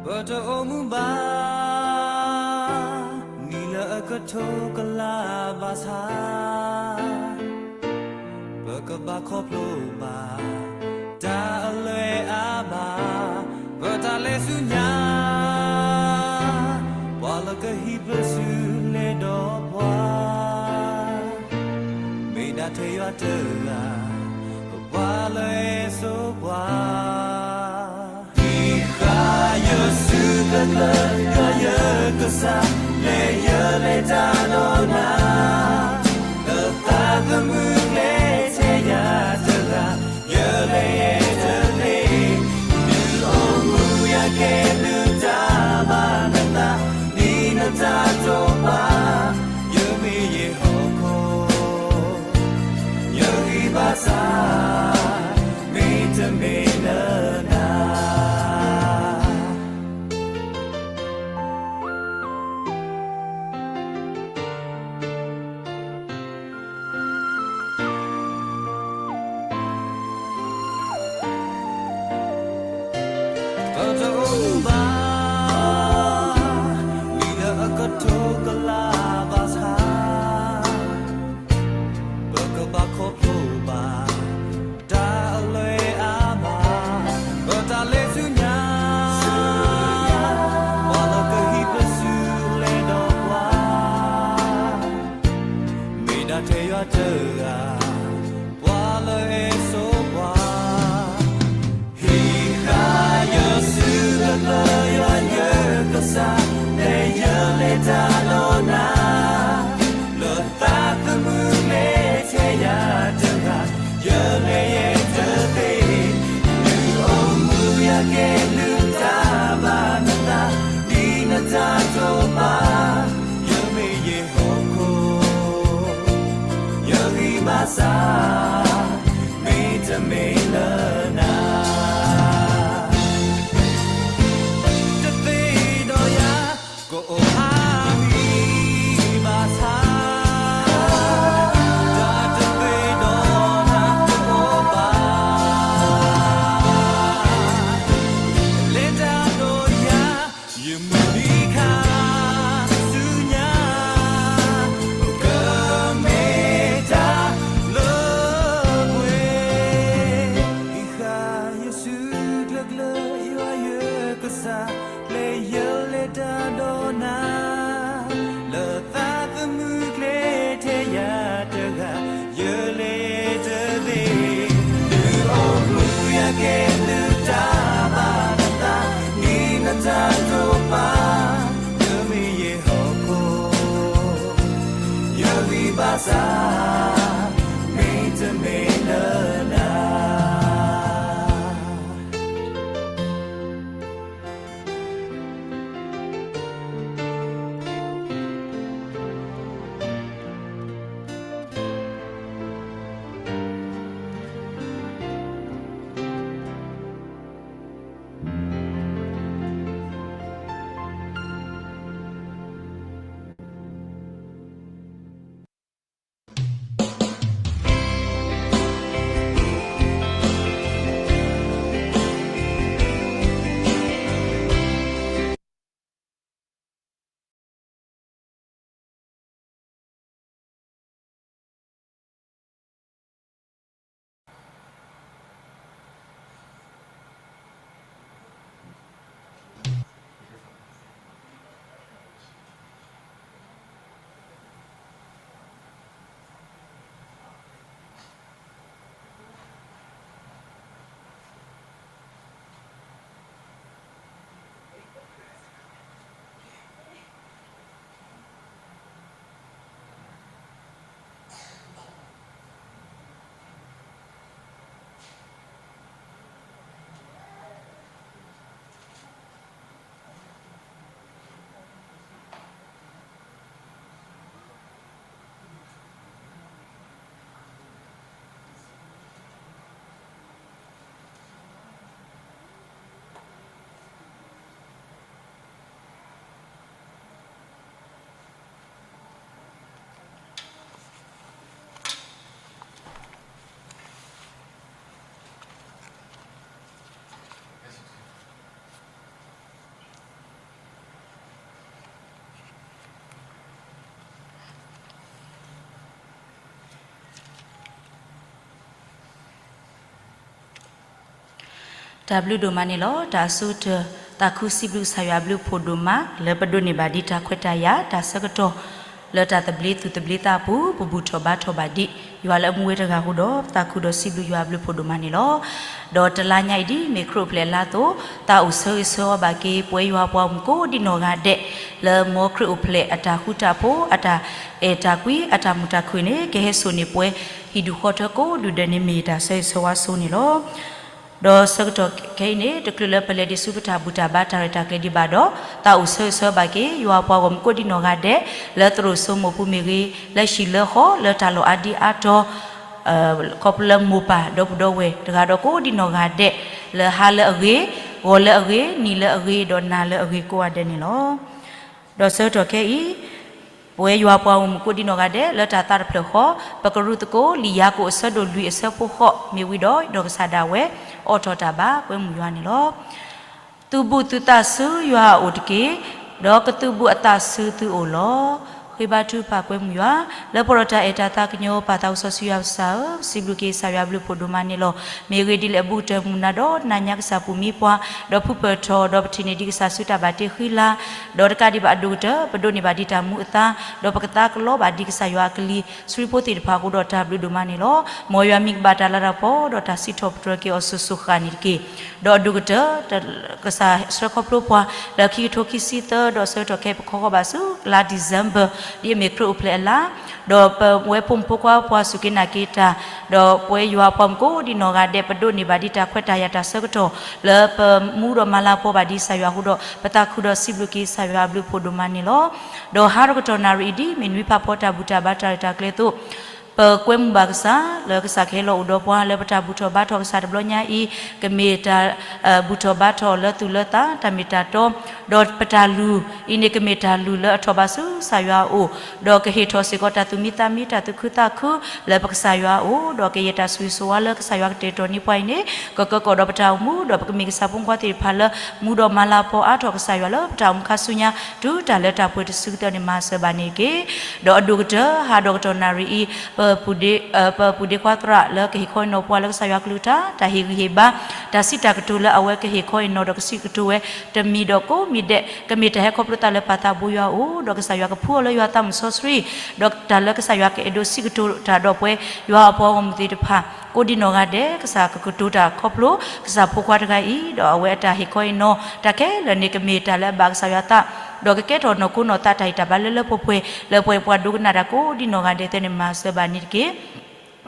ပတအိၣ်မူဘၣ် နံၣ်လၢအကထိကလးဘၣ်ဆၣ်, ပကဘၣ်ခီဖျိဘၣ် တၢ်အလွဲအါဘၣ်, ပတၢ်လဲၤဆူညါ, ပှၤလၢကဟံးပၢဆူလဲၤဒီးပှၤ, မ့ၢ်ဒၣ်ထဲယွၤတဂၤ ပပှၤလၢအစိပှၤ ဟံးဃာ်ယစုကျၢၤကျၢၤ ယွၤယကစၢ် လဲၤယလဲၤတၢ်ဒီးနၤ, လၢသးသမူကျဲထဲယၤတဂၤ ယလဲၤယဲတသ့, ဒုးအိၣ်မူယၤကဲဒုးတၢ်ဘၣ်နသး, ဒ်နတၢ်တိာ်ပာ်, ယမ့ၢ်ယဲဟီၣ်ခိၣ် ယဂံၢ်ဘါစၢ် မ့တမ့ၢ်လၢနၤ ပတအိၣ်မူဘၣ် နံၣ်လၢအကထိကလးဘၣ်ဆၣ်, ပကဘၣ်ခီဖျိဘၣ် တၢ်အလွဲအါဘၣ်, ပတၢ်လဲၤဆူညါ, ပှၤလၢကဟံးပၢဆူလဲၤဒီးပှၤ, မ့ၢ်ဒၣ်ထဲယွၤတဂၤ ပှၤလၢအစိပှၤ ဟံးဃာ်ယစုကျၢၤကျၢၤ ယွၤယကစၢ် လဲၤယလဲၤတၢ်ဒီးနၤ, လၢသးသမူကျဲထဲယၤတဂၤ ယလဲၤယဲတသ့, ဒုးအိၣ်မူယၤကဲဒုးတၢ်ဘၣ်နသး, ဒ်နတၢ်တိာ်ပာ်, ယမ့ၢ်ယဲဟီၣ်ခိၣ် ယဂံၢ်ဘါစၢ် မ့တမ့ၢ်လၢနၤ, တသ့ဒီးယၤ ကအိၣ်အါမံၤဘၣ်ဆၣ်, တၢ်တသ့ဒီးနၤတအိၣ်ဘၣ်, လဲၤတၢ်ဒီးယၤ ယမုၢ်နံၤခါဆူညါ ကမ့ၢ်တၢ်လၢပှဲၤ, ဟံးဃာ်ယစုကျၢၤကျၢၤ ယွၤယကစၢ် လဲၤယလဲၤတၢ်ဒီးနၤ, လၢသးသမူကျဲထဲယၤတဂၤ ယလဲၤတသ့, ဒုးအိၣ်မူယၤကဲဒုးတၢ်ဘၣ်နသး, ဒ်နတၢ်တိာ်ပာ်, ယမ့ၢ်ယဲဟီၣ်ခိၣ် ယဂံၢ်ဘါစၢ် မ့တမ့ၢ်လၢနၤ. တၢ်ဘျုးဒိၣ်မးန့ၣ်လီၤ. တၢ်အဆိကတၢၢ် သးခုစံးဘျုးကစၢ်ယွၤအဘျုးအဖှိၣ်ဒိၣ်မး လၢပဒိးန့ၢ်ဘၣ်ဒံးတၢ်ခွဲးတၢ်ယာ် တၢ်ဆၢကတီၢ် လၢတၢ်သဘျ့သူၣ်သဘျ့သးအပူၤ ပဘူၣ်ထီၣ်ဘါထီၣ်ဘၣ်ဒံး ယွၤလၢအမူဝဲတဂၤအဃိဒီး ပသးခုဒီးစံးဘျုးယွၤအဘျုးအဖှိၣ်ဒိၣ်မးန့ၣ်လီၤ. ဒီးတလါညါအံၤဒ်အမ့ၢ်ခရံာ်အိၣ်ဖျဲၣ်အလါအသိး သးအိၣ်ဆၢဂ့ၤဆၢဝါဘၣ်က့ၤ ပဝဲယွၤပှၤဂီၢ်မုၢ်ကိးဒံနီၢ်ဂၤဒဲး လၢမ်ခရံာ်အိၣ်ဖျဲၣ်အတၢ်ဃူတၢ်ဖိး အတၢ်အဲၣ်တၢ်ကွံ အတၢ်မုာ်တၢ်ခုၣ်န့ၣ် ကဟဲစိာ်န့ၢ်ပှဲၤ ဟံၣ်ဒူၣ်ဃီထၢကိးဒူၣ်ဒဲးန့ၣ် မ့ၢ်တၢ်ဆၢဂ့ၤဆၢဝါဆိန့ၣ်လီၤ. ဒီးဆၢကတီၢ်ခဲအံၤန့ၣ် တချုးလၢပလဲၤဒံးဆူပတၢ်ဘူၣ်တၢ်ဘါတၢ်ရဲၣ်တၢ်ကျဲၤဒံးဘၣ်ဒီး သးအိၣ်ဆၢဂ့ၤဆၢဝါဘၣ်က့ၤ ယွၤပှၤဂီၢ်မုၢ်ကိးဒံနီၢ်ဂၤဒဲး လၢသရိာ်စိမိၢ်ပူၤမ့ၢ်ဂ့ၤ လၢဟံၣ်လၢဃီ လၢတၢ်လီၢ်အါဒံအါတီၤ ခီဖျိလၢမိၢ်ပၢ်ဒီပုၢ်ဒီဝဲၢ်တဂၤဒီးကိးဒံနီၢ်ဂၤဒဲး လၢဟါလၢအဂ့ၤ, ဂီၤလၢအဂ့ၤ, နံၤလၢအဂ့ၤ, ဒီးနၤလၢအဂ့ၤကိးဂၤဒဲးန့ၣ်လီၤ. ဒီးဆၢကတီၢ်ခဲအံၤ ပဝဲယွၤပှၤဂီၢ်မုၢ်ကိးဒံနီၢ်ဂၤဒဲး လၢတၢ်သးတဖျၢၣ်ဃီ ပကရူၢ်သကိး လံာ်ယၤကိာ်အဆၢဒိၣ်လွံၢ်အဆၢဖိဃိး မ့ၢ်ဝံၤဒီး ဒီးကစၢ်ဒၣ်ဝဲ အိးထီၣ်တၢ်ဘါ ကွဲမုာ်ယွၤန့ၣ်လီၤ. သုးဘူးသုသးဆူယွၤအအိၣ်တက့ၢ်, ဒီးကသုးဘူးအသးဆူသုအိၣ်လီၤ. ဃ့ဘါထုကဖၣ်ကွဲမုာ်ယွၤ လၢပှဲၤဒီးတၢ်အဲၣ်တၢ်သးကညီၤ ပၢ်သးစီဆှံယွၤပစၢ်ဧၢ, ပစံးဘျုးက့ၤကစၢ်ယွၤအဘျုးအဖှိၣ်ဒိၣ်မးန့ၣ်လီၤ. မ့ၢ်ဂ့ၢ်ဒ်လဲၣ်အဘူးကတၢၢ်မုၢ်နၤဒီးနၤညါကစၢ်ပူၤမံပှၤ, ဒီးဖုပၢၢ်ထီၣ် ဒီးပထံၣ်န့ၢ်ဒံးကစၢ်ဆူတၢ်ဘၣ်တ့ဃံလၤ, ဒီးတကးဒံးဘၣ်အဒိၣ်ကတၢၢ် ပဒိးန့ၢ်ဘၣ်ဒံးတၢ်မူအသါ, ဒီးပကသါကလီဘၣ်ဒံးကစၢ်ယွၤအကလံၤ ဆှံဖိသ့ၣ်တဖၣ်အဃိဒီးတၢ်ဘျုးဒိၣ်မးန့ၣ်လီၤ. မ်ယွၤမံၤကဘၣ်တၢ်လၤတၢ်ကပီၤ ဒီးတၢ်စံးထီၣ်ပတြၢၤက့ၤအီၤစိၤစိၤဃၣ်န့ၣ်တက့ၢ်. ဒီးအဒိၣ်ကတၢၢ် ကစၢ်ဆှၢခီဖျိပှၤ လၢခံကထိခံဆံသၢ ဒီးဆၢကတီၢ်ခဲအံၤပခီဃီဘၣ်ဆူ လါ December ဒ်အမ့ၢ်ခရံာ်အိၣ်ဖျဲၣ်အလါ, ဒီးပဝဲဖိမုၣ်ဖိခွါပှၤစူၢ်က့ၤနာ်က့ၤတၢ်, ဒီးပဝဲယွၤပှၤမုၣ်ကိးဒံနီၢ်ဂၤဒဲး ပဒိးန့ၢ်ဘၣ်ဒံးတၢ်ခွဲးတၢ်ယာ်တၢ်ဆၢကတီၢ် လၢပမူဒီးမၤလၤကပီၤဘၣ်ဒံးကစၢ်ယွၤအဃိဒီး ပသးခုဒီးစံးဘျုးက့ၤကစၢ်ယွၤအဘျုးအဖှိၣ်ဒိၣ်မးန့ၣ်လီၤ. ဒီးဟါဒီးကတီၢ်နၣ်ရံၣ်အံၤဒ်အမ့ၢ်နွံဖးဖီတၢ်ဘူၣ်တၢ်ဘါတၢ်ရဲၣ်တၢ်ကျဲၤအသိး ပကွဲမုာ်ဘၣ်ကစၢ် လၢကစၢ်ကဟဲလီၤအိၣ်ဒီးပှၤ လၢပတၢ်ဘူၣ်ထီၣ်ဘါထီၣ်ကစၢ်တဘျီညါအံၤ ကမ့ၢ်တၢ် ဘူၣ်ထီၣ်ဘါထီၣ်လၢသူၣ်လၢသး တၢ်မ့ၢ်တၢ်တီ, ဒီးပတၢ်လုၢ်အံၤန့ၣ် ကမ့ၢ်တၢ်လုၢ်လၢအထီၣ်ဘၣ်ဆူကစၢ်ယွၤအအိၣ်, ဒီးကဟ့ၣ်ထီၣ်စ့ၢ်ကီးတၢ်သူၣ်မံသးမံ တၢ်သူၣ်ခုသးခု လၢပကစၢ်ယွၤအအိၣ်, ဒီးကယဲၢ်တၢ်ဆိၣ်ဂ့ၤဆိၣ်ဝါလၢကစၢ်ယွၤကတဲာ်ကတီၤန့ၢ်ပှၤအံၤန့ၣ် ကကၢကီၣ်ဒီးပတၢ်အိၣ်မူ, ဒီးပကမ့ၢ်ကစၢ်ဖိမုၣ်ဖိခွါသ့ၣ်တဖၣ်လၢ မူဒီးမၤလၤကပီၤအါထီၣ်ကစၢ်ယွၤလၢပတၢ်အိၣ်မူခါဆူညါ တုၤတၢ်လၢတၢ်ပှဲၤတစုကတၢၢ်န့ၣ် မၤစၢၤဘၣ်န့ၣ်တက့ၢ်. ဒီးအဒိၣ်ကတၢၢ် ဟါဒီးကတီၢ်နၣ်ရံၣ်အံၤ ပ ပပူၤဒ့ခွါသရၣ်လၢကဟ့ၣ်ခီဟ့ၣ်နီၤပှၤလၢကစၢ်ယွၤကလုၢ်ကထါ တၢ်ဟ့ၣ်ဂံၢ်ဟ့ၣ်ဘါ တၢ်စံးတၢ်ကတိၤလၢအဝဲကဟ့ၣ်ခီဟ့ၣ်နီၤဒီးကစံးကတိၤဝဲ တမံၤဒီးကိးမံၤဒဲး ကမ့ၢ်တၢ်ဟဲခီဖျိသးလၢပၢ်သးဘိယွၤအအိၣ်, ဒီးကစၢ်ယွၤကဖှူအီၤလၢယွၤသးမုၣ်စီဆှံ, ဒီးတၢ်လၢကစၢ်ယွၤကအဲၣ်ဒိးစံးကတိၤတၢ်ဒီးပဝဲ ယွၤအပှၤဂီၢ်မုၢ်သ့ၣ်တဖၣ် ကိးဒံနီၢ်ဂၤဒဲး ကစၢ်ကကတိၤတၢ်ခီဖျိ ကစၢ်ဖိခွါတဂၤအံၤ, ဒီးအဝဲအတၢ်ဟ့ၣ်ခီဟ့ၣ်နီၤ တၢ်ခဲလၢာ်န့ၣ် ကမ့ၢ်တၢ်လၢအဘၣ်ကစၢ်ယွၤသး, ဒီးကကဲထီၣ်နီၢ်ခိနီၢ်သးတၢ်ဟ့ၣ်တၢ်ဘါလၢလၢပှဲၤပှဲၤ လၢပှဲၤပှၤဒိကနၣ်တၢ်ကိးဒံနီၢ်ဂၤဒဲးသ့ၣ်န့ၣ် မၤစၢၤဘၣ်န့ၣ်တက့ၢ်.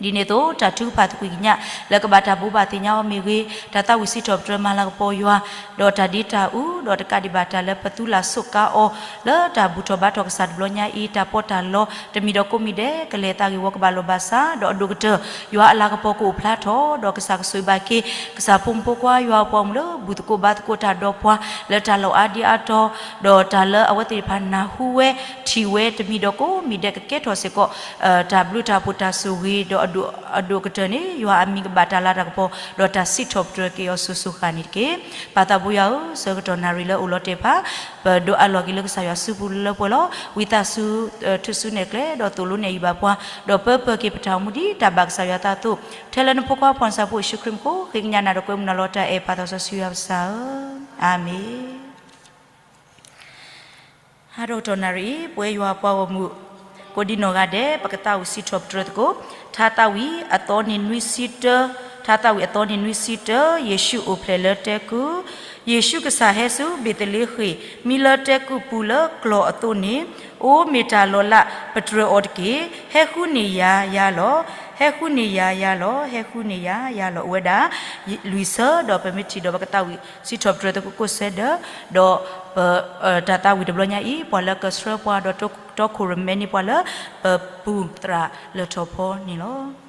ဒ်န့ၣ်အသိး တၢ်ထုကဖၣ်သကွံာ်ကညး လၢကဘၣ်တၢ်ဘိးဘၣ်သ့ၣ်ညါအီၤမ့ၢ်ဂ့ၤ, တၢ်သးဝံၣ်စံးထီၣ်ပတြၢၤမၤလၤကပီၤယွၤ, ဒီးတၢ်ဒ့တၢ်အူ, ဒီးတကးဒံးဘၣ်တၢ်လၢပသူလၢ်ဆိးကါအီၤ လၢတၢ်ဘူၣ်ထီၣ်ဘါထီၣ်ကစၢ်တဘျီညါအံၤ တၢ်ပီးတၢ်လီ တမံၤဒီးကိးမံၤဒဲး ကလဲၤသးဂ့ၢ်ဝီကဘၣ်လီၤဘၣ်စး, ဒီးအဒိၣ်ကတၢၢ် ယွၤအလၤကပီၤကအိၣ်ဖျါထီၣ်, ဒီးကစၢ်ကဆိၣ်ဂ့ၤဘၣ်က့ၤ ကစၢ်ဖိမုၣ်ဖိခွါ ယွၤအပှၤမုၣ်လၢ ဘူၣ်သကိးဘါသကိးတၢ်ဒီးပှၤ လၢတၢ်လီၢ်အါဒံအါတီၤ, ဒီးတၢ်လၢအဝဲသ့ၣ်တဖၣ်နၢ်ဟူဝဲ ထံၣ်ဝဲ တမံၤဒီးကိးမံၤဒဲး ကကဲထီၣ်စ့ၢ်ကီး တၢ်ဘျုးတၢ်ဖှိၣ်တၢ်ဆိၣ်ဂ့ၤ ဒီးအဒိၣ်ကတၢၢ်န့ၣ် ယွၤအမံၤကဘၣ်တၢ်လၤတၢ်ကပီၤ ဒီးတၢ်စံးထီၣ်ပတြၢၤက့ၤအီၤစိၤစိၤဃၣ်န့ၣ်တက့ၢ်. ပၢ်သးဘိယွၤဧၢ, ဆၢကတီၢ်နၣ်ရံၣ်လၢအိၣ်လီၤတဲာ်ဖး ပဒိးအးလီၤက့ၤလၢကစၢ်ယွၤစုပူၤလၢပှဲၤလီၤ. ဝံသးစူၤ ထုးစုနဲၣ်ကျဲ ဒီးသိၣ်လိနဲၣ်အံၤဘၣ်ပှၤ, ဒီးပၢပၢၢ်က့ၤပတၢ်အိၣ်မူဒ်တၢ်ဘၣ်ကစၢ်ယွၤသးအသိး, ထဲလၢနဖိခွါပှၤစၢ်ဖိယ့ၣ်ၡူးခရံာ်မူခိၣ် ဃ့ကညးနၤဒီးကွဲမုာ်နၤလီၤတၢ်အဲၣ် ပၢ်သးစီဆှံယွၤပစၢ်ဧၢ, အၤမ့ၣ်. ဟါဒီးကတီၢ်နၣ်ရံၣ်အံၤ ပဝဲယွၤပှၤဂီၢ်မုၢ် ကိးဒံနီၢ်ဂၤဒဲး ပကသးဝံၣ်စံးထီၣ်ပတြၢၤသကိး ထါသးဝံၣ်အသီနံၤနွံဆံတၢ, ထါသးဝံၣ်အသီနံၤနွံဆံတၢ, ယ့ၣ်ၡူးအိၣ်ဖျဲၣ်လၢတဲကုၢ်, ယ့ၣ်ၡူးကစၢ်ဟဲဆူဘ့းသလ့ဃ့ၣ် မံလၢတဲကုၢ်ပူၤလၢကျီၢ်အသိးန့ၣ်, အိၣ်မ့ၢ်တၢ်လီၤလးပတြၢၤအီၤတက့ၢ်. ဟဲဃုန့ၢ်ယၤ ယၤလီၤ, ဟဲဃုန့ၢ်ယၤ ယၤလီၤ, ဟဲဃုန့ၢ်ယၤ ယၤလီၤ. အိၣ်ဝဲဒၣ် လွံၢ်ဆၢ ဒီးပမ့ၢ်ထံၣ်ဒီးပကသးဝံၣ်စံးထီၣ်ပတြၢၤသကိးကိးဆၢဒၢး, ဒီး တၢ်သးဝံၣ်တဘျီညါအံၤ ပှၤလၢကဆှၢပှၤဒီးတီခိၣ်ရိၣ်မဲန့ၢ်ပှၤလၢ ပပူၤသရၣ်လၢၢ်ထီၣ်ဖီန့ၣ်လီၤ.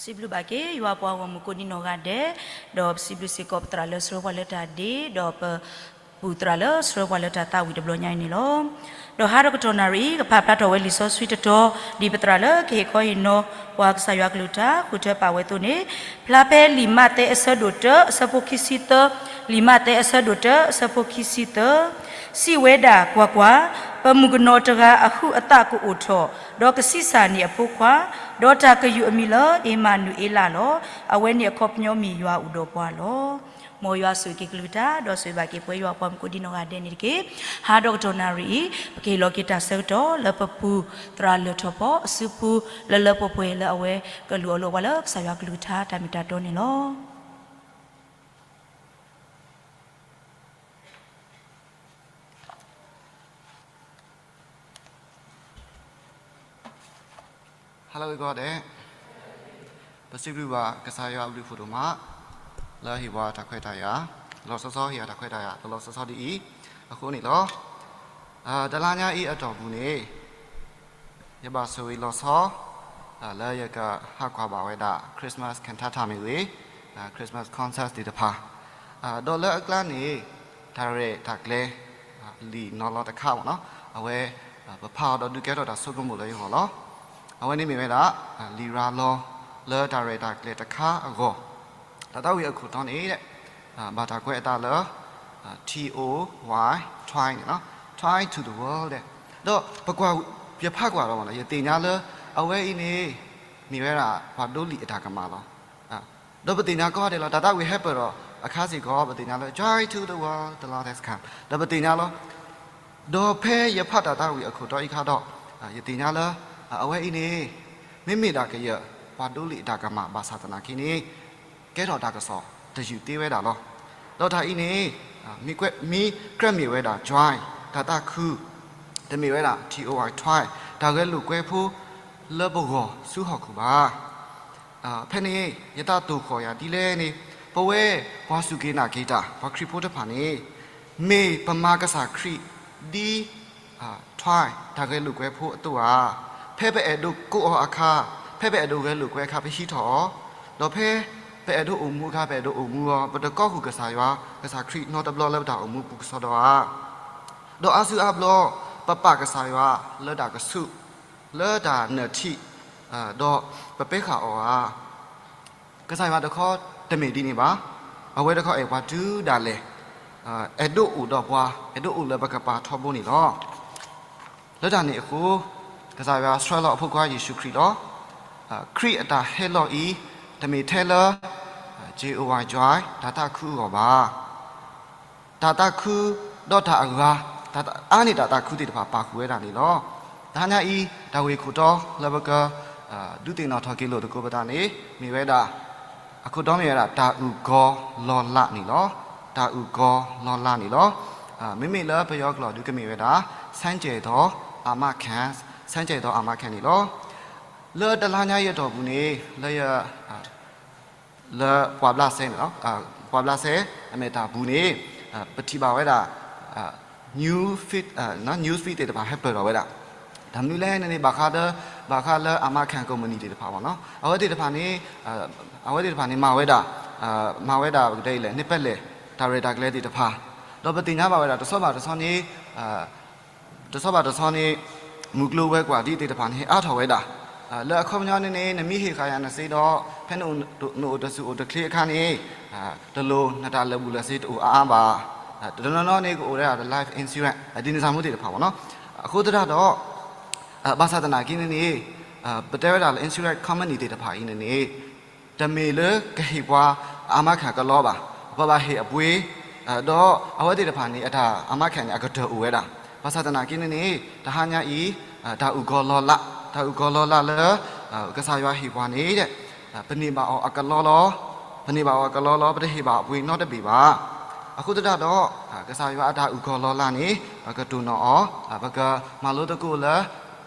စံးဘျုးဘၣ်က့ၤ ယွၤပှၤဂီၢ်မုၢ်ကိးဒံနီၢ်ဂၤဒဲး, ဒီးပစံးဘျုးစ့ၢ်ကီးပသရၣ်လၢဆှၢပှၤလၢတၢ်ဒ့, ဒီးပပူၣ်သရၣ်လၢဆှၢပှၤလၢတၢ်သးဝံၣ်တဘျီညါအံၤန့ၣ်လီၤ. ဒီးဟါဒီးကတီၢ်နၣ်ရံၣ်အံၤ ကဖးဖျါထီၣ်ဝဲလံာ်စီဆှံတတီၤ ဒ်ပသရၣ်လၢကဟ့ၣ်ခီဟ့ၣ်နီၤပှၤကစၢ်ယွၤကလုၢ်ကထါ ဃုထၢပာ်ဝဲအသိးန့ၣ်, ဖျါဖဲလံာ်မးသဲအဆၢဒိၣ်တၢ အဆၢဖိခံဆံသၢ, လံာ်မးသဲအဆၢဒိၣ်တၢ အဆၢဖိခံဆံသၢ, စံးဝဲဒၣ်, ကွၢ်ကွၢ်, ပမုၣ်ကနီၤတဂၤအဟုးအသးကအိၣ်ထီၣ်, ဒီးကဆံးစၢ်န့ၢ်အဖိခွါ, ဒီးတၢ်ကယူာ်အမံၤလၢအ့မၤနူၤအ့လးလီၤ. အဝဲန့ၣ်အခီပညီမ့ၢ်ယွၤအိၣ်ဒီးပှၤလီၤ. မ်ယွၤဆိၣ်ဂ့ၤက့ၤကလုၢ်ကထါ ဒီးဆိၣ်ဂ့ၤဘၣ်က့ၤပဝဲယွၤပှၤမုၢ်ကိးဒံနီၢ်ဂၤဒဲးန့ၣ်တက့ၢ်. ဟါဒီးကတီၢ်နၣ်ရံၣ်အံၤ ပကဟ့ၣ်လီၤက့ၤတၢ်ဆၢကတီၢ်လၢပပူၣ်သရၣ်လၢၢ်ထီၣ်ဖီအစုပူၤ လၢလၢပှဲၤပှဲၤလၢအဝဲကလူၤအီၤလိာ်ပှၤလၢကစၢ်ယွၤကလုၢ်ကထါတၢ်မ့ၢ်တၢ်တီန့ၣ်လီၤ. Hello everyone, ပစံးဘျုးဘၣ်ကစၢ်ယွၤအဘျုးအဖှိၣ်ဒိၣ်မး လၢဟ့ၣ်ပှၤတၢ်ခွဲးတၢ်ယာ် လီၤဆီဆီ ဟ့ၣ်ယၤတၢ်ခွဲးတၢ်ယာ် လီၤဆီဆီဒ်အံၤ အဃိန့ၣ်လီၤ. တလါညါအံၤအတီၢ်ပူၤန့ၣ် ယဘၣ်ဆိၣ်ဂ့ၤလီၤဆီ လၢယကဟးကွၢ်ဘၣ်ဝဲဒၣ် Christmas cantata မ့ၢ်ဂ့ၤ, Christmas concert သ့ၣ်တဖၣ်, ဒီးလၢအကျါန့ၣ် တၢ်ရဲၣ်တၢ်ကျဲၤ လံာ်နီၤလီၤတခါမ့ၢ်နီၤ အဝဲ ပဖးအီၤဒီးဒုးကဲထီၣ်တၢ်ဆိကမိၣ်လၢယဂီၢ်လီၤ. အဝဲန့ၣ်မ့ၢ်ဝဲဒၣ် လံာ်ရၤလီၤ လၢတၢ်ရဲၣ်တၢ်ကျဲၤတခါအဂီၢ်, တၢ်သးဝံၣ်အခိၣ်တီန့ၣ် ဘၣ်တၢ်ကွဲးအသးလၢ T O Y, try န့ၣ်လီၤ. Try to the world ဒီးပကွၢ် ယဖးကွၢ်ဒီး ယသ့ၣ်ညါလၢ အဝဲအံၤန့ၣ် မ့ၢ်ဝဲဒၣ်ပှၤဒိလံာ်အတၢ်ကမၣ်လီၤ. ဒီးပသ့ၣ်ညါကိးဂၤဒဲးလီၤ တၢ်သးဝံၣ်ဟဲပၢၢ်ဒီးအခါစ့ၢ်ကီး ပသ့ၣ်ညါလၢ Joy to the world, the Lord has come ဒီးပသ့ၣ်ညါလီၤ. ဒီးဖဲယဖးတၢ်သးဝံၣ်အခိၣ်တီအံၤအခါဒီး ယသ့ၣ်ညါလၢ အဝဲအံၤန့ၣ် မ့မ့ၢ်ဒၣ်ကယဲၢ် ပှၤဒိလံာ်အတၢ်ကမၣ်ဘၣ်ဆၣ်သနာ်က့န့ၣ် ကဲထီၣ်တၢ်ကစီၣ်တယုၢ်သ့ဝဲဒၣ်လီၤ. ဒီးတၢ်အံၤန့ၣ် မ့ၢ်ကြၢးမ့ၢ်ဝဲဒၣ် joy တၢ်သးခု တမ့ၢ်ဝဲဒၣ် T O Y, try တၢ်ဂဲၤလိာ်ကွဲဖိလၢပဂီၢ်ဆူဟီၣ်ခိၣ်ဘၣ်. ဖဲန့ၣ် ယသးတိၢ်ဃီၣ်ယၤဒ်လဲၣ်န့ၣ် ပဝဲပှၤစူၢ်က့ၤနာ်က့ၤတၢ် ပှၤခရံာ်ဖိတဖၣ်န့ၣ် မ့ၢ်ပမၤကစၢ်ခရံာ်ဒ် try တၢ်ဂဲၤလိာ်ကွဲဖိအသိးဧါ. ဖဲပအဲၣ်ဒိးကိးအီၤအခါ, ဖဲပအဲၣ်ဒိးဂဲၤလိာ်ကွဲအခါ ပဟံးထီၣ်အီၤ, ဒီးဖဲပအဲၣ်ဒိးအိၣ်မူအခါ ပအဲၣ်ဒိးအိၣ်မူအီၤ, ပတကိးဃုာ်ကစၢ်ယွၤ, ကစၢ်ခရံာ်နီတဘျီလၢပတၢ်အိၣ်မူပူၤကစီဒီဧါ. ဒီးအါစုအါဘျီ ပပာ်ကစၢ်ယွၤလၢတၢ်ကဆူး, လၢတၢ်နၢၤထံး, ဒီးပပဲဃာ်အီၤဧါ. ကစၢ်ယွၤတခီတမ့ၢ်ဒ်န့ၣ်ဘၣ်. အဝဲတခီအဲၣ်ပှၤတုၤဒၣ်လဲာ်, အဲၣ်ဒိးအိၣ်ဒီးပှၤ, အဲၣ်ဒိးအိၣ်လၢပကပၤထီဘိန့ၣ်လီၤ. လၢတၢ်န့ၣ်အဃိ, ကစၢ်ယွၤဆှၢလီၤအဖိခွါယ့ၣ်ၡူးခရံာ်လီၤ. ခရံာ်အတၢ်ဟဲလီၤအံၤ တမ့ၢ်ထဲလၢ J O Y, joy တၢ်သးခုအဂီၢ်ဘၣ်. တၢ်သးခုဒီးတၢ်အဂၤ, အါန့ၢ်တၢ်သးခုသ့ၣ်တဖၣ်ပာ်ဃုာ်ဝဲဒၣ်န့ၣ်လီၤ. တဟါညါအံၤ တၢ်ဂ့ၢ်ခိၣ်တီလၢပက ဒုးသ့ၣ်နီၣ်ထီၣ်က့ၤလိာ်သကိးပသးန့ၣ် မ့ၢ်ဝဲဒၣ်, အခိၣ်တီမ့ၢ်ဝဲဒၣ် တၢ်အုၣ်ကီၤလီၤလးန့ၣ်လီၤ. တၢ်အုၣ်ကီၤလီၤလးန့ၣ်လီၤ. မ့မ့ၢ်လၢပယီၤကျိာ်ဒုးကမ့ၢ်ဝဲဒၣ် ဆန်းကျယ်သောအာမခံ, ဆန်းကျယ်သောအာမခံန့ၣ်လီၤ. လၢတလါညါအံၤအတီၢ်ပူၤန့ၣ် လၢယ လၢပှၤဘျးစဲန့ၣ်လီၤ. ပှၤဘျးစဲ အမဲာ်တၢ်ပူၤန့ၣ် ပထံၣ်ဘၣ်ဝဲဒၣ် news feed, news feed သ့ၣ်တဖၣ်ဟဲပၢၢ်ထီၣ်ဝဲဒၣ်. တၢ်မနုၤလဲၣ်န့ၣ်န့ၣ် ဘၣ်ဃးလၢ ဘၣ်ဃးလၢ အာမခံ ကုမ္ပဏီ သ့ၣ်တဖၣ်ဘၣ်နီၤ. အဝဲသ့ၣ်တဖၣ်န့ၣ် အဝဲသ့ၣ်တဖၣ်န့ၣ် မၤဝဲဒၣ်, မၤဝဲဒၣ်ပကတဲအံၤလဲၣ် န့ၣ်ပလဲၣ် တၢ်ရဲၣ်တၢ်ကျဲၤသ့ၣ်တဖၣ်, ဒီးပသ့ၣ်ညါဘၣ်ဝဲဒၣ် တဆီဘၣ်တဆီန့ၣ် တဆီဘၣ်တဆီန့ၣ် မုၢ်ကျိၤဝဲၤကွာ်ဒ်သ့ၣ်တဖၣ်န့ၣ် ဟဲအါထီၣ်ဝဲဒၣ်. လၢအခီပညီန့ၣ်န့ၣ် နမ့ၢ်ဟ့ၣ်ဃာ်ယၤနစ့ဒီး ဖဲနအိၣ်တဆူၣ်အိၣ်တချ့အခါန့ၣ် တလိၣ်နတၢ်လၢာ်ဘူၣ်လၢာ်စ့တအိၣ်အါအါဘၣ်. တနီၤနီၤန့ၣ် ကအိၣ်ဝဲဒၣ်ဒီး life insurance ဒ်န့ၣ်သးမူသ့ၣ်တဖၣ်ဘၣ်နီၤ. အဃိသတးဒီး ဘၣ်ဆၣ်သနာ်က့န့ၣ်န့ၣ် ပတဲဝဲဒၣ်လၢ insurance company သ့ၣ်တဖၣ်အံၤန့ၣ်န့ၣ် တမ့ၢ်လၢကဟ့ၣ်ပှၤ အာမခံ ကလီဘၣ်. ပဘၣ်ဟ့ၣ်အပှ့ၤ, ဒီးအဝဲသ့ၣ်တဖၣ်န့ၣ် အတၢ် အာမခံ န့ၣ် အကတၢၢ်အိၣ်ဝဲဒၣ်. ဘၣ်ဆၣ်သနာ်က့န့ၣ်န့ၣ် တဟါညါအံၤ တၢ်အုၣ်ကီၤလီၤလး, တၢ်အုၣ်ကီၤလီၤလးလၢ ကစၢ်ယွၤဟ့ၣ်ပှၤန့ၣ် ပန့ၢ်ဘၣ်အီၤအကလီလီၤ. ပန့ၢ်ဘၣ်အီၤအကလီလီၤ. ပတဟ့ၣ်ဘၣ်အပှ့ၤနီတဘ့ၣ်ဘၣ်. အဃိသတးဒီး ကစၢ်ယွၤအတၢ်အုၣ်ကီၤလီၤလးန့ၣ် ပကတိၢ်နီၣ်အီၤ, ပကမၤလိသကိးလၢ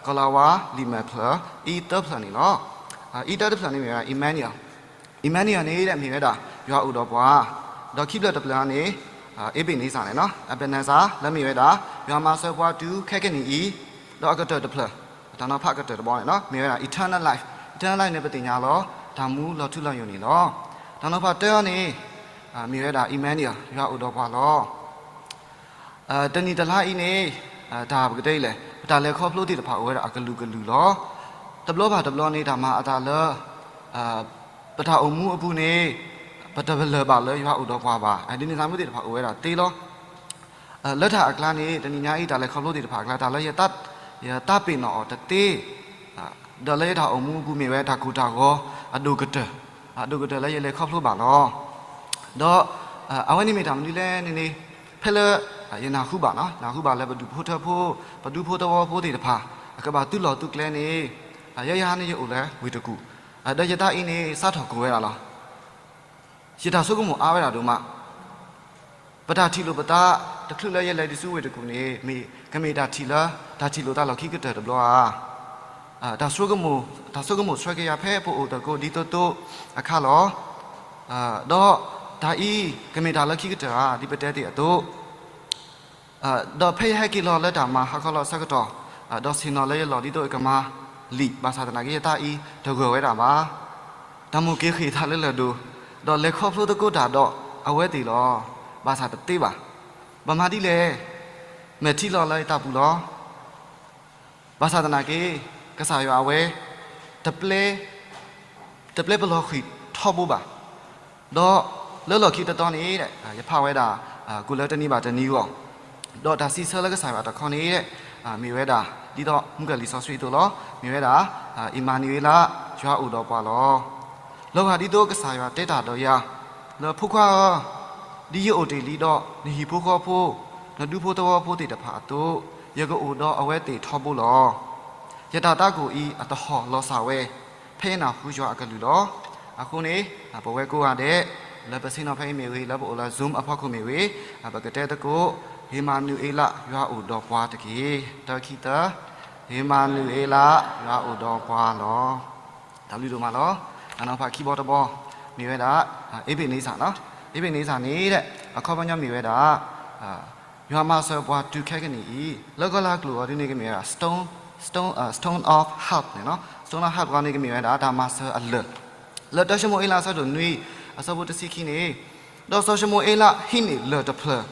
ကီၤလၤဝါလံာ်မဲာ်ဖျၢၣ် အံသၢဖျၢၣ်န့ၣ်လီၤ. အံသၢတဖျၢၣ်န့ၣ်မ့ၢ်ဝဲ Emmanuel, Emmanuel န့ၣ်မ့ၢ်ဝဲဒၣ် ယွၤအိၣ်ဒီးပှၤ, ဒီးခံဖျၢၣ်တဖျၢၣ်န့ၣ် အ့ဘ့ၣ်နံစၢ်န့ၣ်, Ebenezer လၢမ့ၢ်ဝဲဒၣ် ယွၤမၤစၢၤပှၤတုၤခဲကနံၣ်အံၤ, ဒီးအကတၢၢ်တဖျၢၣ်, တၢ်နီၤဖးကတၢၢ်တဘီန့ၣ် မ့ၢ်ဝဲဒၣ် eternal life, eternal life န့ၣ် ပသ့ၣ်ညါလီၤ. တၢ်မူလီၤထူလီၤယိာ်န့ၣ်လီၤ. တၢ်နီၤဖးတၢအံၤန့ၣ် မ့ၢ်ဝဲဒၣ် Emmanuel ယွၤအိၣ်ဒီးပှၤလီၤ. တနံၣ်တလါအံၤန့ၣ် တၢ်ပကတဲအံၤလဲၣ် ပတၢ်လဲၤခီဖျိသ့ၣ်တဖၣ်အိၣ်ဝဲဒၣ်အကလုာ်ကလုာ်လီၤ. တဘျီဘၣ်တဘျီန့ၣ် တၢ်မၤအသးလၢ ပတၢ်အိၣ်မူအပူၤန့ၣ် ပတပလၢၢ်ဘၣ်လၢယွၤအိၣ်ဒီးပှၤဘၣ်. ဒ်န့ၣ်သးမုၢ်သ့ၣ်တဖၣ်အိၣ်ဝဲဒၣ်သ့လီၤ. လၢတၢ်အကျါန့ၣ် တနံၤညါအံၤ တၢ်လဲၤခီဖျိသ့ၣ်တဖၣ်အကျါ တၢ်လၢယတၢ်ပ့ၤနီၣ်အီၤတသ့ ဒီးလၢယတၢ်အိၣ်မူအပူၤမ့ၢ်ဝဲတၢ်ကိၢ်တၢ်ဂီၤ အဒိၣ်ကတၢၢ်, အဒိၣ်ကတၢၢ်လၢယလဲၤခီဖျိဘၣ်လီၤ. ဒီး အဝဲန့ၣ်မ့ၢ်တၢ်မနုၤလဲၣ်န့ၣ်န့ၣ် ဖဲလၢ ယနၢ်ဟူဘၣ်, နၢ်ဟူဘၣ်လၢပဒူၣ်ဖိထၢဖိ, ပဒူဖိသဝီဖိသ့ၣ်တဖၣ် အကဘၣ်သုးလီၢ်သုးကျဲန့ၣ် ယဲယၤန့ၣ်ယအိၣ်လၢဝ့ၢ်တကူၣ်, ဒီးယတၢ်အံၤန့ၣ် စးထီၣ်ကိၢ်ဝဲဒၣ်လီၤ. ယတၢ်ဆိကမိၣ်အါဝဲဒၣ်ဒိၣ်မး ပတၢ်ထံၣ်လိာ်ပသး တချုးလၢယလဲၤဒံးဆူဝ့ၢ်တကူၣ်န့ၣ် မ့ၢ်ကမ့ၢ်တၢ်ထံၣ်လၢ တၢ်ထံၣ်လိာ်သးလီၢ်ခံကတၢၢ်တဘျီဧါ. တၢ်ဆိကမိၣ်, တၢ်ဆိကမိၣ်ဆှၢက့ၤယၤဖဲပအိၣ်သကိးဒ်သိးသိးအခါလီၤ. ဒီးတၢ်အံၤ ကမ့ၢ်တၢ်လၢခံကတၢၢ်ဧါ ဒ်ပတဲသ့ၣ်အသိး ဒီးဖဲယဟဲက့ၤလီၤလၢတၢ်မၤဟးခီလီၤအဆၢကတီၢ်, ဒီးဆ့ၣ်နီၤလၢယလီၢ်ဒ်သိးယကမၤလံာ်, ဘၣ်ဆၣ်သနာ်က့ ယတၢ်အံၤတဂၢၢ်ဝဲဒၣ်ဘၣ်. တၢ်မိၣ်က့ၤဃ့ၢ်သးလၢလၢၢ်ဒိၣ်, ဒီးလဲၤခီဖျိသကိးတၢ်ဒီးအဝဲသ့ၣ်လီၤ. ဘၣ်ဆၣ်တသ့ဘၣ်. ဘၣ်မၤဒ်လဲၣ်, မဲာ်ထံလီၤလၢယသးပူၤလီၤ. ဘၣ်ဆၣ်သနာ်က့ ကစၢ်ယွၤအဝဲ တပျဲ တပျဲပလီၢ်ဃံၣ်ထီဘိဘၣ်. ဒီးလၢလီၢ်ခံတတီၤန့ၣ် ယဖးဝဲဒၣ် ကိၣ်လၢတနံၤဘၣ်တနံၤအဂီၢ်, ဒီးတၢ်စံးဆၢလၢကစၢ်ယွၤတခီန့ၣ် မ့ၢ်ဝဲဒၣ် ဒ်သိးမုၢ်ကလံာ်စီဆှံအသိးလီၤ. မ့ၢ်ဝဲဒၣ် အ့မၤနူၤအ့လး ယွၤအိၣ်ဒီးပှၤလီၤ. လီၤဂာ်ဒ်သိးကစၢ်ယွၤတဲတၢ်ဒီးယၤ လၢဖိခွါဧၢ, ဒ်ယအိၣ်တ့ၢ်လံဒီးနဟံၣ်ဖိဃီဖိ, နဒူဖိသဝီဖိသ့ၣ်တဖၣ်အသိး, ယကအိၣ်ဒီးအဝဲသ့ၣ်ထီဘိလီၤ. ယတၢ်သးကိၢ်အံၤအတဟီၣ်လီၤစၢ်ဝဲ, ဖဲယနၢ်ဟူယွၤအကလုၢ်လီၤ. အဃိန့ၣ် ပဝဲကိးဂၤဒဲး လၢပဆ့ၣ်နီၤဖဲအံၤမ့ၢ်ဂ့ၤ, လၢပအိၣ်လၢ Zoom အဖီခိၣ်မ့ၢ်ဂ့ၤ, ပကတဲသကိး အ့မၤနူၤအ့လး ယွၤအိၣ်ဒီးပှၤတက့ၢ်. တၢခံသၢ, အ့မၤနူၤအ့လး ယွၤအိၣ်ဒီးပှၤလီၤ. တၢ်ဘျုးဒိၣ်မးလီၤ. အနီၤဖးခံဘီတဘီ မ့ၢ်ဝဲဒၣ် အ့ဘ့ၣ်နံစၢ်, အ့ဘ့ၣ်နံစၢ်န့ၣ် အခီပညီမ့ၢ်ဝဲဒၣ် ယွၤမၤစၢၤပှၤတုၤခဲကနံၣ်အံၤ, လၢကီၢ်လၢ်ကျိာ်အီၤဒ်န့ၣ် ကမ့ၢ်ဝဲဒၣ် stone, stone, stone of help န့ၣ်လီၤ. Stone of help အဂီၢ်န့ၣ် ကမ့ၢ်ဝဲဒၣ်တၢ်မၤစၢၤအလၢၢ်. လၢတၢၡမူၤအ့လးအဆၢဒိၣ်နွံ အဆၢဖိတဆံခံန့ၣ်, ဒီးစီၤၡမူၤအ့လးဟံးန့ၢ်လၢၢ်တဖျၢၣ်,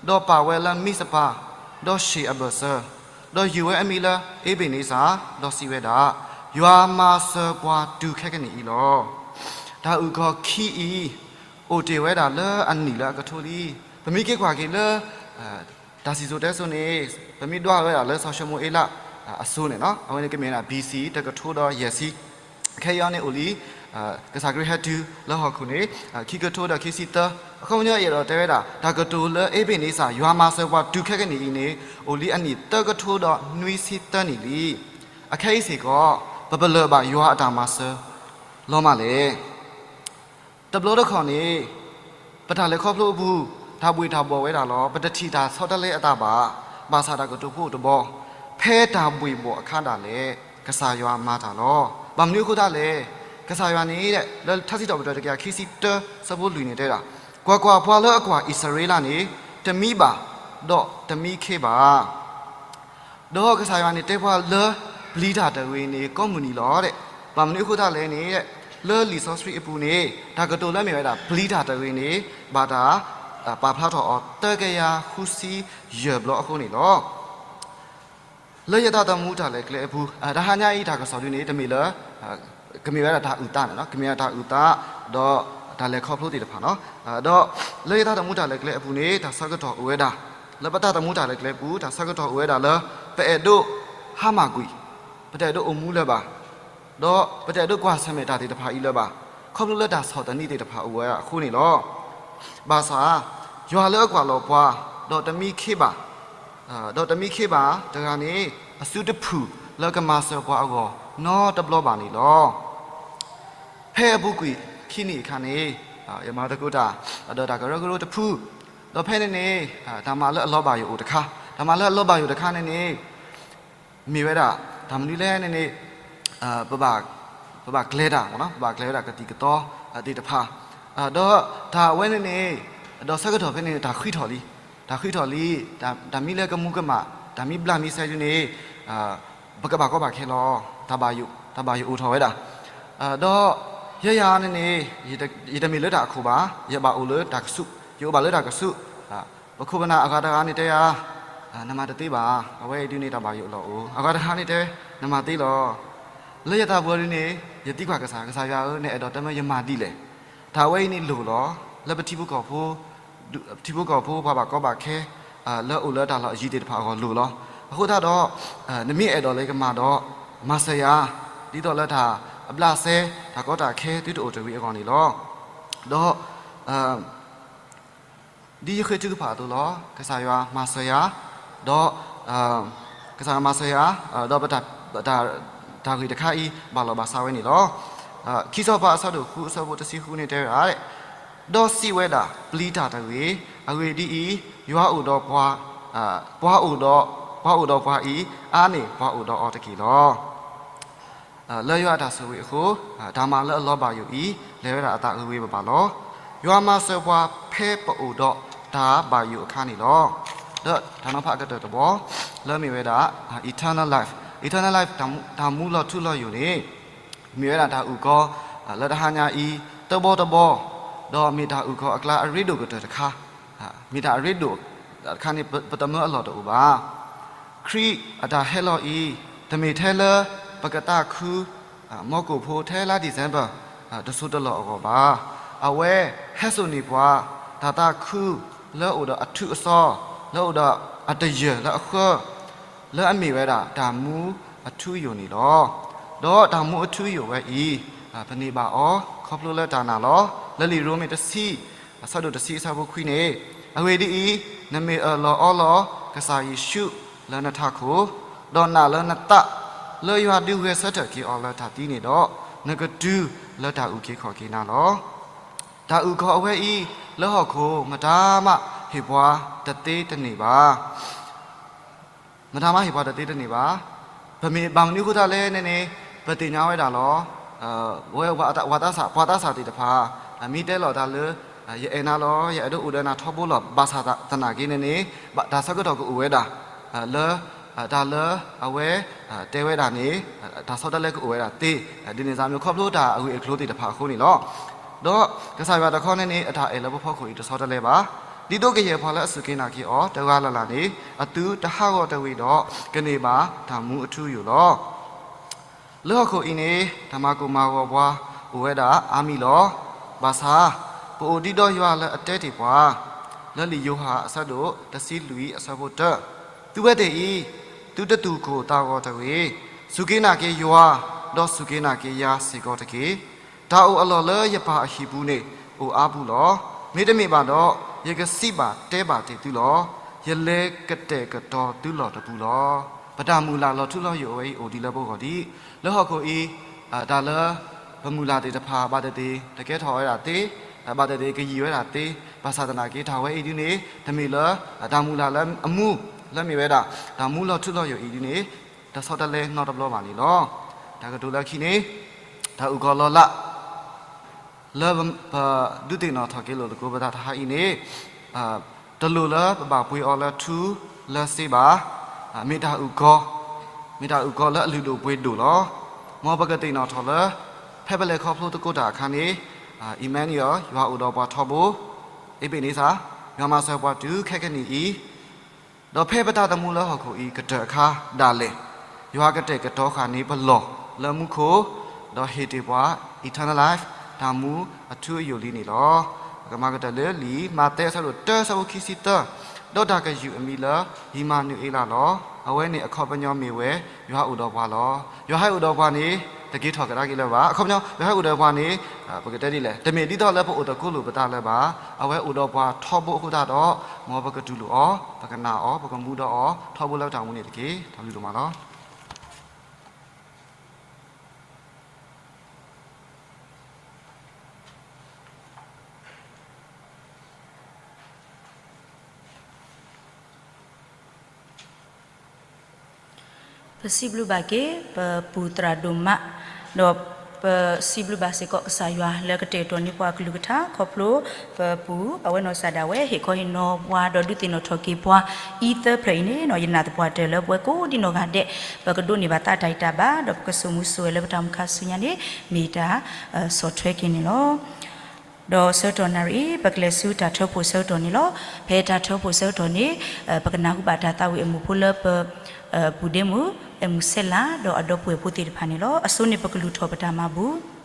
ဒီးပာ်ဝဲလၢမံးစပၤ, ဒီးဆံၣ်အဘၢၣ်စၢၤ, ဒီးယုၢ်ဝဲအမံၤလၢအ့ဘ့ၣ်နံစၢ်, ဒီးစံးဝဲဒၣ်, ယွၤမၤစၢၤပှၤတုၤခဲကနံၣ်အံၤလီၤ. တၢ်အုၣ်ကီၤခံအံၤ အိၣ်တ့ၢ်ဝဲဒၣ်လၢအနံၣ်လၢအကထိလံ. ပမ့ၢ်က့ၤကွၢ်က့ၤလၢ တၢ်စံၣ်စိၤတဲစိၤန့ၣ် ပမ့ၢ်ဒွးဝဲဒၣ်လၢစီၤၡမူၤအ့လးအစိၤန့ၣ်လီၤ. အဝဲန့ၣ်ကမ့ၢ်ဝဲဒၣ် ဘီၣ်စံၣ် တကထိဒီးယဲၢ်ဆံ. ခဲအံၤအံၤန့ၣ်အိၣ်လံ ကစၢ်ခရံာ်ဟဲတုၤလၢဟီၣ်ခိၣ်န့ၣ် ခံကထိဒီးခံဆံသၢ. အခီပညီယအဲၣ်ဒိးတဲဝဲဒၣ် တၢ်ကတိၤလၢအ့ဘ့ၣ်နံစၢ် ယွၤမၤစၢၤပှၤတုၤခဲကနံၣ်အံၤန့ၣ် အိၣ်လံအနံၣ်သၢကထိဒီးနွံဆံသၢနံၣ်လံ. အခဲအံၤစ့ၢ်ကီး ပပလၢၢ်ဘၣ်ယွၤအတၢ်မၤစၢၤလီၤမးလဲၣ်. တဘျီတခီၣ်န့ၣ် ပတၢ်လဲၤခီဖျိအပူၤ တၢ်ဘှ့ၣ်တၢ်ဘှီၣ်ဝဲဒၣ်လီၤ. ပတထံၣ်တၢ်ဆီတလဲအသးဘၣ်. ဘၣ်ဆၣ်တၢ်ကတိၤဖိတဘီ ဖဲတၢ်ဘှ့ၣ်ဘှီၣ်အခါဒၣ်လဲာ် ကစၢ်ယွၤမၤတၢ်လီၤ. ဘၣ်မနုၤအဃိသတးလဲၣ်. ကစၢ်ယွၤန့ၣ် လၢထါစံးထီၣ်ပတြၢၤတကယၤခံဆံတၢ ဆၢဖိလွံၢ်န့ၣ်တဲဝဲဒၣ်, ကွၢ်ကွၢ်, ပှၤလၢအကွၢ်အံၣ်စရ့လးန့ၣ် တမံဘၣ်, ဒီးတမံခ့ဘၣ်. ဒီးကစၢ်ယွၤန့ၣ်တဲပှၤလၢ ပျံၤတၢ်တဂ့ၤန့ၣ် ကိးမုၢ်နံၤလီၤ. ဘၣ်မနုၤအဃိသတးလဲၣ်န့ၣ် လၢလံာ်စီဆှံအပူၤန့ၣ် တၢ်ကတိၤလၢမ့ၢ်ဝဲဒၣ် ပျံၤတၢ်တဂ့ၤန့ၣ် ဘၣ်တၢ်ပာ်ဖျါထီၣ်အီၤ သၢကယၤဃုဆံယဲၢ်ဘျီအဃိန့ၣ်လီၤ. လၢယသးသမူတၢ်လဲၤကျဲအပူၤ တဟါညါအံၤတၢ်ကစီၣ်ဒုန့ၣ် တမ့ၢ်လၢ ကမ့ၢ်ဝဲဒၣ်တၢ်အုၣ်သးန့ၣ်လီၤ. ကမ့ၢ်ဝဲဒၣ်တၢ်အုၣ်သး ဒီးတၢ်လဲၤခီဖျိသ့ၣ်တဖၣ်လီၤ. ဒီးလၢယသးသမူတၢ်လဲၤကျဲအပူၤန့ၣ် တၢ်ဆၢကတီၢ်အိၣ်ဝဲဒၣ်, လၢပသးသမူတၢ်လဲၤကျဲအပူၤ တၢ်ဆၢကတီၢ်အိၣ်ဝဲဒၣ်လၢ ပအဲၣ်ဒိးဟါမၢ်ကွံာ်, ပတအဲၣ်ဒိးအိၣ်မူလၢၤဘၣ်, ဒီးပတအဲၣ်ဒိးကွၢ်ဆၢၣ်မဲာ်တၢ်သ့ၣ်တဖၣ်အံၤလၢၤဘၣ်, ခီဖျိလၢတၢ်ဆီၣ်သနံးသ့ၣ်တဖၣ်အိၣ်ဝဲအဃိန့ၣ်လီၤ. ဘၣ်ဆၣ် ယွၤလၢအကွၢ်လီၤပှၤ ဒီးတမံခ့ဘၣ် ဒီးတမံခ့ဘၣ်တဂၤန့ၣ် အစုတဖုၣ်လၢကမၤစၢၤပှၤအဂီၢ် နီတဘျီဘၣ်န့ၣ်လီၤ. ဖဲအပူၤကွံာ်ခံနံၣ်အခါန့ၣ် ယမၤသကိးတၢ် ဒီးတၢ်ကရၢကရိတဖု, ဒီးဖဲန့ၣ်န့ၣ် တၢ်မၤလၢအလီၤဘၣ်ယိၣ်အိၣ်တခါ, တၢ်မၤလၢအလီၤဘၣ်ယိၣ်တခါန့ၣ်န့ၣ် မ့ၢ်ဝဲဒၣ် တၢ်မနုၤလဲၣ်န့ၣ်န့ၣ် ပဘၣ်ကျဲၤတၢ်, ပဘၣ်ကျဲၤဝဲဒၣ်ကသံၣ်ကသီသ့ၣ်တဖၣ်, ဒီးတၢ်အဝဲန့ၣ်န့ၣ် ဒီးဆၢကတီၢ်ဖဲန့ၣ်န့ၣ် တၢ်ဃံထီၣ်လံ, တၢ်ဃံထီၣ်လံ, တၢ်မံလၢကမူကမၣ်, တၢ်မံဘျၣ်မံစဲဒုန့ၣ် ပကဘၣ်ကီဘၣ်ခဲလီၤ, တၢ်ဘၣ်ယိၣ်, တၢ်ဘၣ်ယိၣ်အိၣ်ထီၣ်ဝဲဒၣ်, ဒီး ယဲယၤန့ၣ်န့ၣ် ယတမ့ၢ်လၢတၢ်အခိၣ်ဘၣ်, ယဘၣ်အိၣ်လၢတၢ်ကဆူး, ယအိၣ်ဘၣ်လၢတၢ်ကဆူး. ပခိၣ်ပနၢ်အဂၤတဂၤန့ၣ်တဲယၤ, နမၤတသ့ဘၣ်, အဝဲအံၤဒုန့ၣ်တၢ်ဘၣ်ယိၣ်အလီၢ်အိၣ်. အဂၤတဂၤန့ၣ်တဲ, နမၤသ့လီၤ. လၢယသးပူၤဒုန့ၣ် ယသံကွၢ်ကစၢ်, ကစၢ်ယွၤဧၢ, နအဲၣ်ဒိးတဲမၢယမၤဒ်လဲၣ်. တၢ်ဝဲအံၤန့ၣ်လိၣ်လီၤ. လၢပထံဖိကီၢ်ဖိ ထံဖိကီၢ်ဖိပှၤဘၣ်ကီဘၣ်ခဲ လၢအိၣ်လၢတၢ်လီၢ်အယံၤသ့ၣ်တဖၣ်အဂီၢ်လိၣ်လီၤ. အဃိသတးဒီး နမ့ၢ်အဲၣ်ဒိးလၢယကမၤဒီး မၤစၢၤယၤ ဒ်သိးလၢတၢ်အဘျးစဲ တၢ်ကီတၢ်ခဲသုတအိၣ်တဂ့ၤအဂီၢ်န့ၣ်လီၤ. ဒီး ဒ်ယဃ့ထုကဖၣ်အသိးလီၤ. ကစၢ်ယွၤမၤစၢၤယၤ, ဒီး ကစၢ်ယွၤမၤစၢၤယၤ, ဒီးပ တၢ်ဂ့ၢ်တခါအံၤ ဘၣ်လီၤဘၣ်စးဝဲန့ၣ်လီၤ. ခံစီၤပၤအဆၢဒိၣ်ဃုအဆၢဖိတဆံဃုန့ၣ်တဲဝဲဒၣ်, ဒီးစံးဝဲဒၣ်, ပျံၤတၢ်တဂ့ၤ, အဂ့ၢ်ဒ်အံၤ, ယွၤအိၣ်ဒီးပှၤ, ပှၤအိၣ်ဒီး, ပှၤအိၣ်ဒီးပှၤအံၤ, အါန့ၢ်ပှၤအိၣ်ဒီးအီၤတက့ၢ်လီၤ. လၢယွၤအတၢ်ဆိၣ်ဂ့ၤအဃိ, တၢ်မၤလၢအလီၤဘၣ်ယိၣ်အံၤ လဲၤဝဲဒၣ်အသးဂ့ၤဂ့ၤဘၣ်ဘၣ်လီၤ. ယွၤမၤစၢၤပှၤဖဲပအိၣ်ဒီးတၢ်ဘၣ်ယိၣ်အခါန့ၣ်လီၤ. ဒီးတၢ်နီၤဖးအကတၢၢ်တဘီ လၢမ့ၢ်ဝဲဒၣ် eternal life, eternal life တၢ်မူလီၤထူလီၤယိာ်န့ၣ် မ့ၢ်ဝဲဒၣ်တၢ်အုၣ်ကီၤ လၢတဟါညါအံၤ တဘီတဘီ, ဒီးမ့ၢ်တၢ်အုၣ်ကီၤအကျါအရ့ဒိၣ်ကတၢၢ်တခါ, မ့ၢ်တၢ်အရ့ဒိၣ်တခါန့ၣ် ပတမၢအလီၢ်တအိၣ်ဘၣ်. ခရံာ်အတၢ်ဟဲလီၤအံၤ တမ့ၢ်ထဲလၢပကသးခု မီကိာ်ဖိထဲလါ December တစိၢ်တလီၢ်အဂီၢ်ဘၣ်. အဝဲဟဲစိာ်န့ၢ်ပှၤ တၢ်သးခုလၢအိၣ်ဒီးအထူးအစီ, လၢအိၣ်ဒီးအတယၢၢ်လၢအဃၢ, လၢအမ့ၢ်ဝဲဒၣ်တၢ်မူအထူအယိာ်န့ၣ်လီၤ. ဒီးတၢ်မူအထူအယိာ်ဝဲအံၤ ပန့ၢ်ဘၣ်အီၤ ခီဖျိလၢတၢ်နာ်လီၤ. လၢလံာ်ရိမ့ၤတဆံ အဆၢဒိၣ်တဆံအဆၢဖိခွံန့ၣ်, အဂ့ၢ်ဒ်အံၤ, နမ့ၢ်အၢၣ်လီၤအီလီၤကစၢ်ယ့ၣ်ၡူးလၢနထးခိၣ်, ဒီးနာ်လၢနသး လၢယွၤဒုးဂဲၤဆၢထၢၣ်က့ၤအီၤလၢတၢ်သံန့ၣ်ဒီး, နကတုၤလၢတၢ်အုၣ်က့ၤခီၣ်က့ၤနၤလီၤ. တၢ်အုၣ်ကီၤအဝဲအံၤ လၢဟီၣ်ခိၣ်မတၤမးဟ့ၣ်ပှၤတသ့တန့ၢ်ဘၣ်. မတၤမးဟ့ၣ်ပှၤတသ့တန့ၢ်ဘၣ်. ပမ့ၢ်ဘၣ်မနုၤအဃိသတးလဲၣ်န့ၣ်န့ၣ် ပသ့ၣ်ညါဝဲဒၣ်လီၤ. ဝဲပှၤသးစၢ်သ့ၣ်တဖၣ် မ့ၢ်တဲလီၤတၢ်လၢ ယအဲၣ်နၤလီၤ, ယအဲၣ်ဒိးအိၣ်ဒီးနၤထီဘိလီၤ. ဘၣ်ဆၣ်သနာ်က့န့ၣ်န့ၣ် တၢ်ဆၢကတီၢ်ကအိၣ်ဝဲဒၣ် လၢ တၢ်လၢအဝဲတဲဝဲဒၣ်န့ၣ် တၢ်ဆီတလဲကအိၣ်ဝဲဒၣ်သ့, ဒ်န့ၣ်စ့ၢ်မ့ၢ်ခီဖျိတၢ်အဂ့ၢ်အကျိၤသ့ၣ်တဖၣ်အဃိန့ၣ်လီၤ. ဒီးကစၢ်ယွၤတခီန့ၣ်န့ၣ် အတၢ်အဲၣ်လၢပဖီခိၣ်အံၤတဆီတလဲဘၣ်. ဒ်သိးကယဲၢ်ပှၤလၢအစူၢ်က့ၤနာ်က့ၤအီၤ တဂၤလၢ်လၢ်န့ၣ် အသုတဟးဂီၤတဂ့ၤဒီး ကန့ၢ်ဘၣ်တၢ်မူအထူအယိာ်လီၤ. လၢဟီၣ်ခိၣ်အံၤန့ၣ် တၢ်မၤကိၢ်မၤဂီၤပှၤအိၣ်ဝဲဒၣ်အါမံၤလီၤ. ဘၣ်ဆၣ် ပအိၣ်ဒံးဒီးယွၤလၢအတဲတ့ၢ်ပှၤ လၢလံာ်ယိၤဟၣ်အဆၢဒိၣ်တဆံလွံၢ်အဆၢဖိတၢ, သုဝဲသ့ၣ်အံၤ သုတသူၣ်ကိၢ်သးဂီၤတဂ့ၤ, စူၢ်က့ၤနာ်က့ၤယွၤ, ဒီးစူၢ်က့ၤနာ်က့ၤယၤစ့ၢ်ကီးတက့ၢ်. တၢ်အိၣ်အလီၢ်လၢယပၢ်အဟံၣ်ပူၤန့ၣ် အိၣ်အါပူၤလီၤ. မ့တမ့ၢ်ဘၣ်ဒီး ယကစံးဘၣ်တဲဘၣ်တ့ၢ်သုလီၤ. ယလဲၤကတဲာ်ကတီၤသုလီၢ်တပူၤလီၤ. ပတၢ်မုၢ်လၢ်လီၤထူလီၤယိာ်အဝဲအံၤအိၣ်ဒံးလၢပဂီၢ်ဒံး, လၢဟီၣ်ခိၣ်အံၤ တၢ်လၢပမုၢ်လၢ်သ့ၣ်တဖၣ် ဘၣ်သ့ၣ်သ့ၣ် တကဲထီၣ်ဝဲဒၣ်သ့, ဘၣ်သ့ၣ်သ့ၣ်ကယံာ်ဝဲဒၣ်သ့, ဘၣ်ဆၣ်သနာ်က့ တၢ်ဝဲအံၤဒုန့ၣ် တမ့ၢ်လၢ တၢ်မုၢ်လၢ်လၢအမူ လၢမ့ၢ်ဝဲဒၣ် တၢ်မူလီၤထူလီၤယိာ်အံၤဒုန့ၣ် တဆီတလဲနီတဘျီဘၣ်န့ၣ်လီၤ. တၢ်ကတိၤလၢခံန့ၣ် တၢ်အုၣ်ကီၤလီၤလး လၢပဒုးသ့ၣ်နီၣ်ထီၣ်က့ၤလိာ်သကိးပသးတဟါအံၤန့ၣ် တလိၣ်လၢပဘၣ်ပှ့ၤအီၤလၢထူလၢစ့ဘၣ်. မ့ၢ်တၢ်အုၣ်ကီၤ, မ့ၢ်တၢ်အုၣ်ကီၤလၢအလုၢ်ဒိၣ်ပှ့ၤဒိၣ်လီၤ. မ်ပကသ့ၣ်နီၣ်ထီၣ်လၢ ဖဲပလဲၤခီဖျိသကိးတၢ်အခါန့ၣ် Emmanuel ယွၤအိၣ်ဒီးပှၤထီဘိ, အ့ဘ့ၣ်နံစၢ် ယွၤမၤစၢၤပှၤတုၤခဲကနံၣ်အံၤ ဒီးဖဲပသးသမူလၢဟီၣ်ခိၣ်အံၤကတၢၢ်အခါဒၣ်လဲာ်, ယွၤကတဲာ်ကတီၤဃာ်န့ၢ်ပလီၢ်လၢမူခိၣ်, ဒီးဟ့ၣ်တ့ၢ်ပှၤ eternal life တၢ်မူအထူအယိာ်လံန့ၣ်လီၤ. ပကမၤကတၢၢ်လၢလံာ်မးသဲအဆၢဒိၣ်တၢအဆၢဖိခံဆံသၢ, ဒီးတၢ်ကယုၢ်အမံၤလၢ အံၣ်မၤနူၤအ့လးလီၤ. အဝဲန့ၣ်အခီပညီမ့ၢ်ဝဲ ယွၤအိၣ်ဒီးပှၤလီၤ. ယွၤဟဲအိၣ်ဒီးပှၤန့ၣ် တက့ၤထီၣ်ကဒါက့ၤလၢၤဘၣ်. အခီပညီ ယွၤဟဲအိၣ်ဒီးပှၤန့ၣ် ပကတဲဒ်လဲၣ်, တမ့ၢ်ဒ်သိးလၢပအိၣ်သကိးလိာ်ပသးလၢၤဘၣ်. အဝဲအိၣ်ဒီးပှၤထီဘိအဃိသတးဒီး မ်ပကတူၢ်လိာ်အီၤ, ပကနာ်အီၤ, ပကမူဒီးအီၤ ထီဘိလၢပတၢ်မူန့ၣ်တက့ၢ်. တၢ်ဘျုးဒိၣ်မးလီၤ. ပစံးဘျုးဘၣ်က့ၤ ပပူၤသရၣ်ဒိၣ်မး ဒီး ပစံးဘျုးဘၣ်စ့ၢ်ကီးကစၢ်ယွၤလၢကတဲာ်ကတီၤန့ၢ်ပှၤအကလုၢ်ကထါ ခီဖျိပပူၤ အဝဲနီၢ်စၢ်ဒၣ်ဝဲ ဟ့ၣ်ခီဟ့ၣ်နီၤပှၤ ဒီးဒုးသ့ၣ်နီၣ်ထီၣ်က့ၤပှၤ အံသၢဖျၢၣ်အံၤန့ၣ်နီၤ ယနာ်သပှၢ်တၢၢ်လၢပဝဲကိးဒံနီၢ်ဂၤဒဲး ပကဒိးန့ၢ်ဘၣ်သးတၢ်ဂံၢ်တၢ်ဘါ ဒီးပကစိာ်မူစိာ်ဝဲလၢပတၢ်အိၣ်မူခါဆူညါန့ၣ် မ့ၢ်တၢ်ဆီၣ်ထွဲက့ၤန့ၣ်လီၤ. ဒီးဆၢကတီၢ်နၣ်ရံၣ်အံၤ ပကလဲၤဆူတၢ်ထၢဖှိၣ်ဆၢကတီၢ်န့ၣ်လီၤ. ဖဲတၢ်ထၢဖှိၣ်ဆၢကတီၢ်န့ၣ် ပကနၢ်ဟူဘၣ်တၢ်သးဝံၣ်အမုၢ်ဖိလၢပ ပူၤဒ့မုၣ် အဲၣ်မုၢ်ဆဲးလး ဒီးအဒီပုၢ်ဝဲၢ်ဖိသ့ၣ်တဖၣ်န့ၣ်လီၤ. အဆိန့ၣ်ပကလူၤထီၣ်ပတၢ်မၤဘူၣ်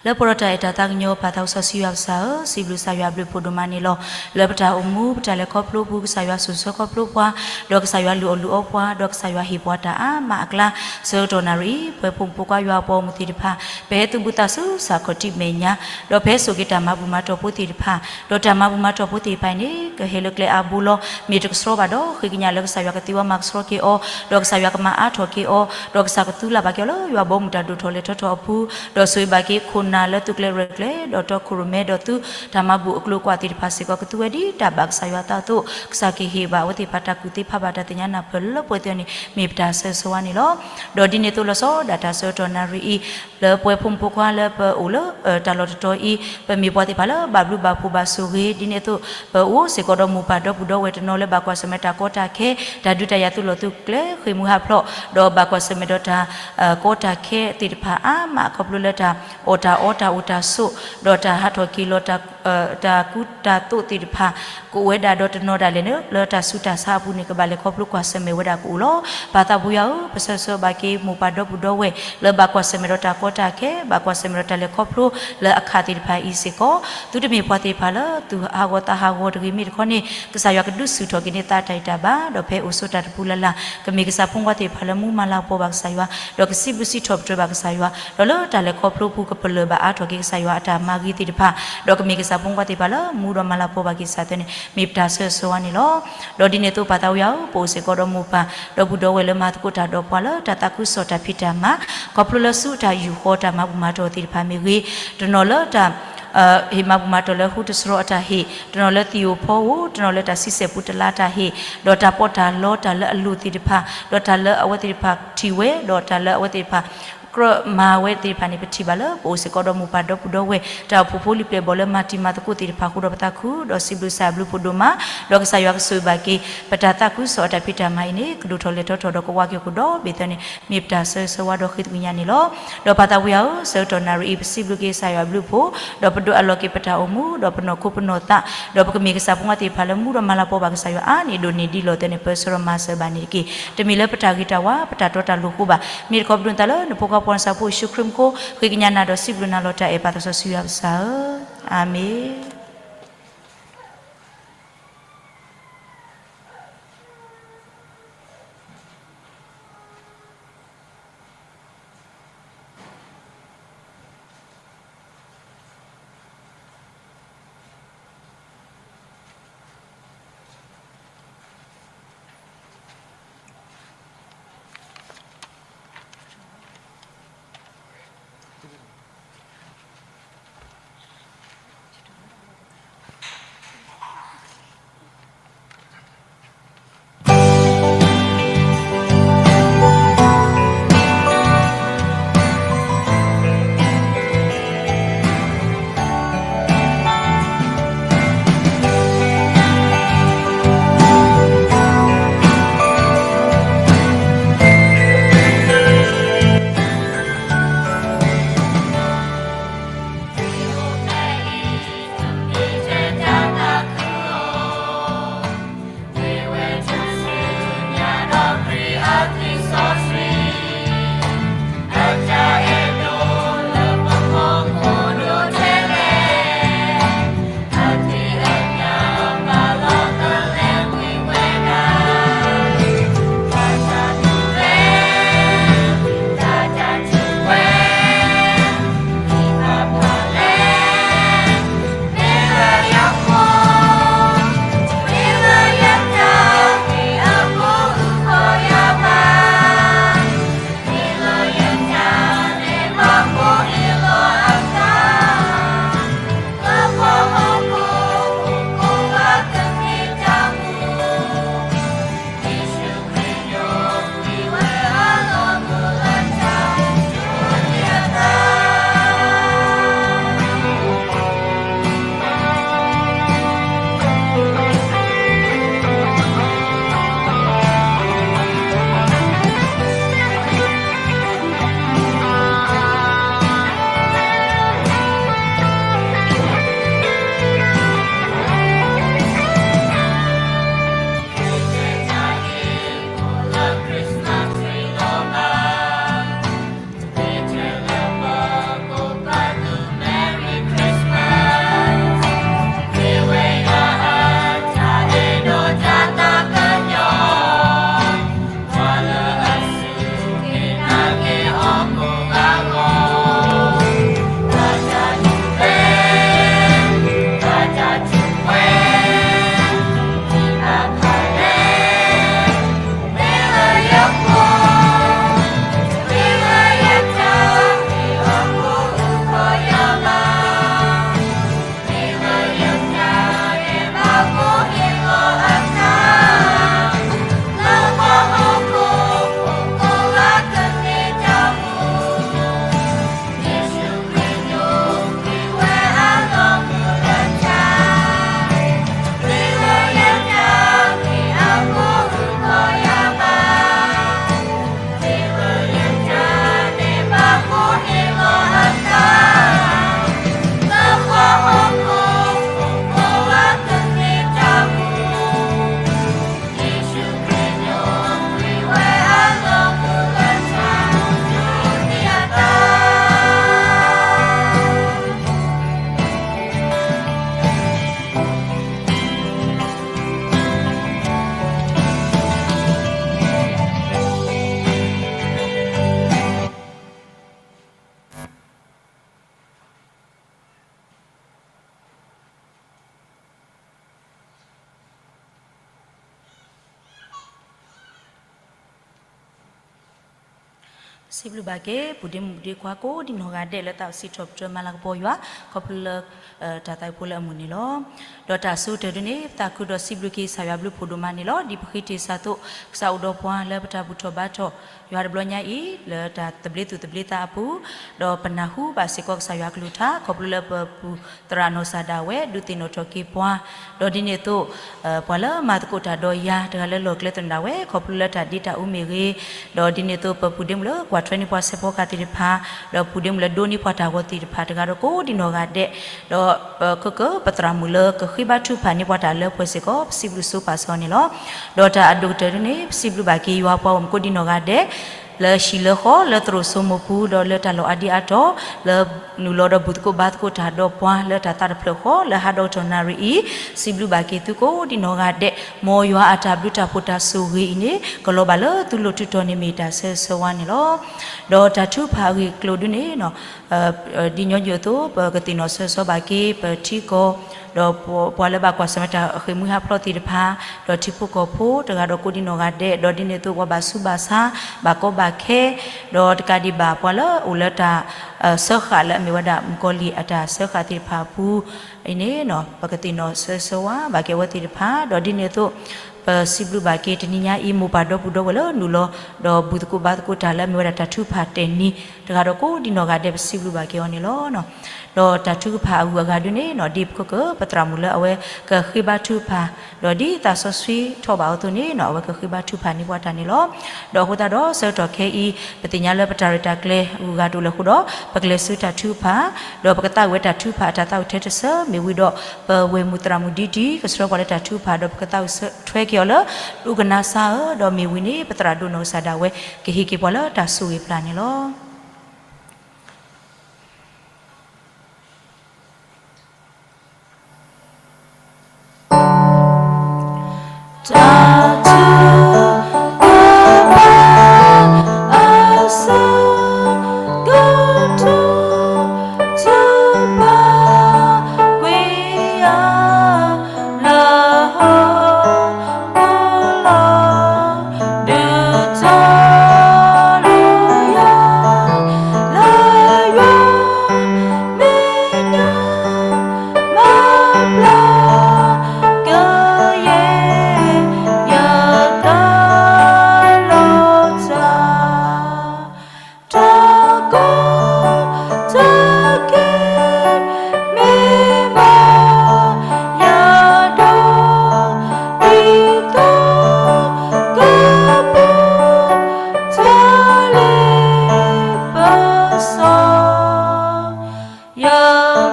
လၢပှဲၤဒီးတၢ်အဲၣ်တၢ်သးကညီၤ ပၢ်သးစီဆှံယွၤကစၢ်ဧၢ, စံးဘျုးကစၢ်ယွၤအဘျုးအဖှိၣ်ဒိၣ်မးန့ၣ်လီၤ. လၢပတၢ်အိၣ်မူ ပတၢ်လဲၤခီဖျိပူၤ ကစၢ်ယွၤစိာ်ဆှၢခီဖျိပှၤ, ဒီးကစၢ်ယွၤလုၢ်အီၣ်လုၢ်အီပှၤ, ဒီးကစၢ်ယွၤဟ့ၣ်ပှၤတၢ်အါမးအကျါ, ဆၢကတီၢ်နၣ်ရံၣ်အံၤ ပဝဲဖိမုၣ်ဖိခွါယွၤအပှၤဂီၢ်မုၢ်သ့ၣ်တဖၣ် ပဟဲသုးဘူးသးဆူစၢ်ခီၣ်ထံးမဲာ်ညါ, ဒီးပဟဲစိာ်က့ၤတၢ်မၤဘူၣ်မၤတီၢ်ဖိသ့ၣ်တဖၣ်, ဒီးတၢ်မၤဘူၣ်မၤတီၢ်ဖိသ့ၣ်တဖၣ်အံၤန့ၣ် ကဟဲလၢကျဲအါဘိလီၤ. မ့ၢ်တကဆှီဘၣ်ဒီး ဃ့ကညးလၢကစၢ်ယွၤကသ့ဝဲမၤကဆှီက့ၤအီၤ, ဒီးကစၢ်ယွၤကမၤအါထီၣ်က့ၤအီၤ, ဒီးကစၢ်ကသူလၢ်ဘၣ်က့ၤအီၤလၢယွၤဘီမုၢ်တၢ်ဒိၣ်ထီၣ်လဲၤထီၣ်ထီၣ်အပူၤ, ဒီးဆိၣ်ဂ့ၤဘၣ်က့ၤခိၣ်နၢ်လၢသုးကျဲရဲၣ်ကျဲၤ, ဒီးတီခိၣ်ရိၣ်မဲဒီးသုတၢ်မၤဘူၣ်အကျိၤအကွာ်သ့ၣ်တဖၣ်စ့ၢ်ကီး ကသူဝဲဒ်တၢ်ဘၣ်ကစၢ်ယွၤအသးအသိး, ကစၢ်ကဟ့ၣ်ဘၣ်အဝဲသ့ၣ်တဖၣ်တၢ်ကူၣ်သ့ဖးဘၣ်တၢ်သ့ၣ်ညါနၢ်ပၢၢ်လၢပှဲၤသ့ၣ်န့ၣ် မ့ၢ်ပတၢ်ဆၢဂ့ၤဆၢဝါန့ၣ်လီၤ. ဒီးဒ်န့ၣ်အသိးလီၤဆီဒၣ်တၢ်ဆၢကတီၢ်နၣ်ရံၣ်အံၤ လၢပဝဲဖိမုၣ်ဖိခွါလၢပအိၣ်လၢတၢ်လီၢ်တတီၤအံၤ, ပမ့ၢ်ပှၤသ့ၣ်တဖၣ်လၢဘၣ်ဘျုးဘၣ်ဖှိၣ်ဘၣ်ဆိၣ်ဂ့ၤ, ဒ်န့ၣ်အသိး ပအိၣ်စ့ၢ်ကီးဒီးမိၢ်ပၢ်ဒီပုၢ်ဒီဝဲၢ်တနီၤလၢဘၣ်ကွၢ်ဆၢၣ်မဲာ်တၢ်ကီတၢ်ခဲ, တၢ်ဒုးတၢ်ယၤသုးလီၢ်သုးကျဲဃ့ၢ်မှံဟးဖျိး, ဒီးဘၣ်ကွၢ်ဆၢၣ်မဲာ်ဒီးတၢ် ကီတၢ်ခဲသ့ၣ်တဖၣ်အါမး ခီဖျိလၢတၢ်အီၣ်တၢ်အီတၢ်အိၣ်တၢ်ဆိး, ဒီးတၢ်ဟးထီၣ်က့ၤလီၤ တၢ်ကူတၢ်သိးသ့ၣ်တဖၣ် ကအိၣ်ဝဲဒၣ်ဒီးတနီၤဒၣ်လဲာ်န့ၣ် လၢတၢ်ဆူးတၢ်ဆါအပူၤန့ၣ် ကဘၣ်လဲၤခီဖျိကွၢ်ဆၢၣ်မဲာ်ဝဲဒၣ်ကအိၣ်လီၤ. ပၢ်သးပူၤယွၤဧၢ, ပဆၢဂ့ၤဆၢဝါဘၣ်က့ၤမိၢ်ပၢ်ဒီပုၢ်ဒီဝဲၢ် လၢဘၣ်ကွၢ်ဆၢၣ်မဲာ်ဒီးတၢ်ကီတၢ်ခဲ, ဘၣ်ကွၢ်ဆၢၣ်မဲာ်ဒီးတၢ်လဲၤခီဖျိလၢအခးသ့ၣ်တဖၣ်အံၤစ့ၢ်ကီး, သုတမ့ၢ်ပှၤသ့ၣ်တဖၣ်လၢသူၣ်ဟးဂီၤသးဟးဂီၤတဂ့ၤ, မ့ၢ်တခီန့ၣ် ကစၢ်ယွၤကဒုးဆူၣ်ထီၣ်က့ၤန့ၢ်သးတၢ်ဂံၢ်တၢ်ဘါ, ဒီးဖဲအိၣ်ဆိးတၢ်တပူၤလၢ်လၢ် ကမ့ၢ်ကစၢ်ဖိခွါသ့ၣ်တဖၣ်လၢမူမၤလၤကပီၤဘၣ်ကစၢ်ယွၤ, ဒီးကစံးဘျုးစံးထီၣ်ပတြၢၤဘၣ်ကစၢ်ယွၤ, ဒီးလၢတၢ်လဲၤခီဖျိပူၤကပလၢၢ်ဘၣ်အါထီၣ်က့ၤကစၢ်ယွၤအတၢ်မၤဂ့ၤသ့ၣ်တဖၣ်, ဒီးကမ့ၢ်ကစၢ်ဖိခွါသ့ၣ်တဖၣ်လၢမူဒီးမၤလၤကပီၤဘၣ်က့ၤကစၢ်သ့န့ၣ် မ့ၢ်ပတၢ်ဆၢဂ့ၤဆၢဝါန့ၣ်လီၤ. ဒီးဒ်န့ၣ်အသိးပၢ်သးပူၤယွၤဧၢ, ပအိၣ်စ့ၢ်ကီးဒီးမိၢ်ပၢ် ဒီပုၢ်ဒီဝဲၢ်လၢမၤသကိးတၢ်ဒီးပှၤလၢတၢ်သးခုကစီၣ်တၢ်ဖံးတၢ်မၤ, ခီဖျိလၢဆူတၢ်ယူာ်ဃီတၢ်မၤဘူၣ်မၤတီၢ်သ့ၣ်တဖၣ်မ့ၢ်ဂ့ၤ, တနီၤလၢတၢ် ဟ့ၣ်မၤဘူၣ်မၤတီၢ်လၢဃုတစရီအတၢ်ဟ့ၣ်, တနီၤလၢသံၣ်ဧိၤဖီဧိၤ, တနီၤလၢတၢ်ဆံဆဲၣ်ပူၤတလါတၢ်ဟ့ၣ်, ဒီးတၢ်ပီးတၢ်လီတၢ်လၢအလိၣ်သ့ၣ်တဖၣ်, ဒီးတၢ်လၢအဝဲသ့ၣ်တဖၣ်ထံၣ်ဝဲ, ဒီးတၢ်လၢအဝဲသ့ၣ်တဖၣ် ကြၢးမၤဝဲသ့ၣ်တဖၣ်န့ၣ် ပထံၣ်ဘၣ်လၢပအိၣ်စ့ၢ်ကီးဒီးမိၢ်ပၢ်ဒီပုၢ်ဒီဝဲၢ် တၢ်အိၣ်ဖှိၣ်ဖိလံၤပျဲၢ်ဘီၣ်လၢမၤတံၤမၤသကိးသ့ၣ်တဖၣ်အဃိဒီးပသးခု, ဒီးစံးဘျုးကစၢ်အဘျုးဖှိၣ်ဒိၣ်မး, ဒီးကစၢ်ယွၤကဆိၣ်ဂ့ၤဘၣ်က့ၤ ပတၢ်သးခုကစီၣ်အတၢ်ဖံးတၢ်မၤအံၤန့ၣ် ကဒိၣ်ထီၣ်လဲၤထီၣ်ထီၣ်ဒီးကဝးက့ၤအဃိဒီး ဘၣ်သ့ၣ်န့ၣ် မ့ၢ်ပတၢ်ဆၢဂ့ၤဆၢဝါဒီးဃ့သကွံာ်ညါန့ၣ်လီၤ. ဒီးပၢ်သးပူၤယွၤဧၢ, ဆၢကတီၢ်နၣ်ရံၣ်အံၤ ပစံးဘျုးက့ၤကစၢ်ယွၤအဘျုးဖှိၣ်, ဒီးပဒိးအးလီၤက့ၤပတၢ်အိၣ်မူ, ဒီးပနီၢ်ခိပနီၢ်သး, ဒီးပကမ့ၢ်ကစၢ်ဖိခွါသ့ၣ်တဖၣ်လၢမူဒီးမၤလၤကပီၤဘၣ်ကစၢ်ယွၤအါန့ၢ်ဒိၣ်န့ၢ်ဒံးလီၤသ့န့ၣ် ပၢဆှၢဒီးမၤစၢၤဘၣ်န့ၣ်တက့ၢ်. တမ့ၢ်လၢပတၢ်ဂ့ၤတၢ်ဝါ, ပတၢ်တီတၢ်လိၤအဃိဘၣ်. မ့ၢ်တခီပဒိၣ်နသးလၢနဖိခွါပှၤနၢ်ပၢၢ်ဖိယ့ၣ်ၡူးခရံာ်မူခိၣ် ဃ့ကညးနၤဒီးစံးဘျုးနၤလီၤတၢ်အဲၣ်ပၢ်သးစီဆှံယွၤကစၢ်ဧၢ, အၤမ့ၣ်. စံးဘျုးဘၣ်က့ၤ ပူၤဒ့မုၣ်ဒ့ခွါကိးဒံနီၢ်ဂၤဒဲးလၢသးအိၣ်စံးထီၣ်ပတြၢၤမၤလၤကပီၤယွၤ ခီဖျိလၢ တၢ်သးဝံၣ်ဖိလၢအမုာ်န့ၣ်လီၤ. ဒီးတၢ်အဆိကတၢၢ်ဒ်န့ၣ် ပသးခုဒီးစံးဘျုးက့ၤကစၢ်ယွၤဘျုးဖှိၣ်ဒိၣ်မးန့ၣ်လီၤ. ဒ်ပဃ့တ့ၢ်စၢ်သိး ကစၢ်အိၣ်ဒီးပှၤလၢပတၢ်ဘူၣ်ထီၣ်ဘါထီၣ်ယွၤတဘျီညါအံၤ လၢတၢ်သဘျ့သူၣ်သဘျ့သးအပူၤ ဒီးပနၢ်ဟူဘၣ်စ့ၢ်ကီးကစၢ်ယွၤအကလုၢ်ကထါ ခီဖျိလၢပပူၤသရၣ်နီၢ်စၢ်ဒၣ်ဝဲ ဒုးသ့ၣ်နီၣ်ထီၣ်က့ၤပှၤ ဒီးဒ်န့ၣ်အသိး ပှၤလၢမၤသကိးတၢ်ဒီးယၤ တဂၤလၢလီၢ်ကျဲသနၢၣ်ဝဲ ခီဖျိလၢတၢ်ဒ့တၢ်အူမ့ၢ်ဂ့ၤ, ဒီးဒ်န့ၣ်အသိး ပပူၤဒ့မုၣ်လၢကွၢ်ထွဲန့ၢ်ပှၤဆဲးဖီကဟၣ်သ့ၣ်တဖၣ်, ဒီးပူၤဒ့မုၣ်လၢဒိးန့ၢ်ပှၤတၢ်ဂီၤသ့ၣ်တဖၣ် တဂၤဒီးကိးဒံနီၢ်ဂၤဒဲး, ဒီးပခိၣ်ကၢပသရၣ်မုၣ်လၢကဃ့ဘါထုကဖၣ်န့ၢ်ပှၤတၢ်လၢပှဲၤစ့ၢ်ကီး ပစံးဘျုးဆိပာ်စၢၤအီၤန့ၣ်လီၤ. ဒီးတၢ်အဒိၣ်ကတၢၢ်ဒ်န့ၣ် ပစံးဘျုးဘၣ်က့ၤယွၤပှၤဂီၢ်မုၢ်ကိးဒံနီၢ်ဂၤဒဲး လၢဟံၣ်လၢဃီ လၢသရိာ်စိမိၢ်ပူၤ ဒီးလၢတၢ်လီၢ်အါဒံအါတီၤ လၢနုာ်လီၤဒီးဘူၣ်သကိးဘါသကိးတၢ်ဒီးပှၤ လၢတၢ်သးတဖျၢၣ်ဃီ လၢဟါဒီတနၣ်ရံၣ်အံၤ, စံးဘျုးဘၣ်က့ၤသုကိးဒံနီၢ်ဂၤဒဲး, မ်ယွၤအတၢ်ဘျုးတၢ်ဖှိၣ်တၢ်ဆိၣ်ဂ့ၤအံၤန့ၣ် ကလီၤဘၣ်လၢသုလိၤထုးထီၣ်န့ၢ်မ့ၢ်တၢ်ဆၢဂ့ၤဆၢဝါန့ၣ်လီၤ. ဒီးတၢ်ထုကဖၣ်အဂ့ၢ်အကျိၤဒ်န့ၣ် ဒ်ညီနုၢ်အသိး ပကသ့ၣ်နီၣ်ဆၢဂ့ၤဆၢဝါဘၣ်က့ၤ ပထံကီၢ် ဒီးပှၤလၢဘၣ်ကွၢ်ဆၢၣ်မဲာ်တၢ်ဃ့ၢ်မှံဟးဖျိးသ့ၣ်တဖၣ်, ဒီးထံဖိကီၢ်ဖိတဂၤဒီးကိးဒံနီၢ်ဂၤဒဲး, ဒီးဒ်န့ၣ်အသိးပှၤဘၣ်ဆူးဘၣ်ဆါ ဘၣ်ကီဘၣ်ခဲ, ဒီးတကးဒံးဘၣ်ပှၤလၢအိၣ်လၢတၢ် စၢဃာ်လၢအမ့ၢ်ဝဲဒၣ်မုၣ်ကီၤလံၢ်အတၢ်စၢဃာ်သ့ၣ်တဖၣ်အပူၤအံၤန့ၣ် ပကသ့ၣ်နီၣ်ဆၢဂ့ၤဆၢဝါဘၣ်က့ၤအဝဲသ့ၣ်တဖၣ်, ဒီးဒ်န့ၣ်အသိး ပစံးဘျုးဘၣ်က့ၤတနံၤညါအံၤ မိၢ်ပၢ်ဒီပုၢ်ဒီဝဲၢ်လၢနုာ်လီၤ ဒီးဘူၣ်သကိးဘါသကိးတၢ်လၢအမ့ၢ်ဝဲဒၣ်တၢ်ထုကဖၣ်တဲာ်နံၤ တဂၤဒီးကိးဒံနီၢ်ဂၤဒဲး ပစံးဘျုးဘၣ်က့ၤအီၤန့ၣ်လီၤ. ဒီးတၢ်ထုကဖၣ်အဂုၤအဂၤဒ်န့ၣ် ဒ်ပခိၣ်ကၢပသရၣ်မုၣ်လၢအဝဲကဃ့ဘါထုကဖၣ်, ဒီးဒ်သးစီဆှံထီၣ်ဘၣ်အီၤအသိးန့ၣ် အဝဲကဃ့ဘါထုကဖၣ်န့ၢ်ပှၤတၢ်န့ၣ်လီၤ. ဒီးအဃိသတးဒီး ဆၢကတီၢ်ခဲအံၤ ပသ့ၣ်ညါလၢပတၢ်ရဲၣ်တၢ်ကျဲၤအဂုၤအဂၤတအိၣ်လၢၤအဃိဒီး ပကလဲၤဆူတၢ်ထုကဖၣ်, ဒီးပကသးဝံၣ်ဝဲတၢ်ထုကဖၣ်အတၢ်သးဝံၣ်ထွဲတစၢၤ မ့ၢ်ဝံၤဒီး ပဝဲၢ်မုၣ်သရၣ်မုၣ်ဒ်တံၤ ကဆှၢပှၤလၢတၢ်ထုကဖၣ် ဒီးပကသးဝံၣ်ထွဲက့ၤအီၤလၢ ဒိကနၣ်စၢ်ဧၢ, ဒီးမ့ၢ်ဝံၤန့ၣ် ပသရၣ်ဒိၣ်နီၢ်ကစၢ်ဒၣ်ဝဲ ကဟ့ၣ်က့ၤပှၤလၢတၢ်ဆိၣ်ဂ့ၤပျၢ်န့ၣ်လီၤ. တၢ်ထုကဖၣ်အဆၢကတီၢ် ထုကဖၣ်ကွံာ်ယၤလၢဟီၣ်ခိၣ်လီၤ, ဒုးတီၤလၢယၤ လၢယွၤမဲာ်ညါ မၤပျၢ်ကယဲၢ် ယတၢ်လီၤတၢ် တၢ်ကီတၢ်ခဲ မ့ၢ်ဘၣ်ယၤဒီး ဒ်သိးကပူၤ တၢ်လ့ပစီ ယ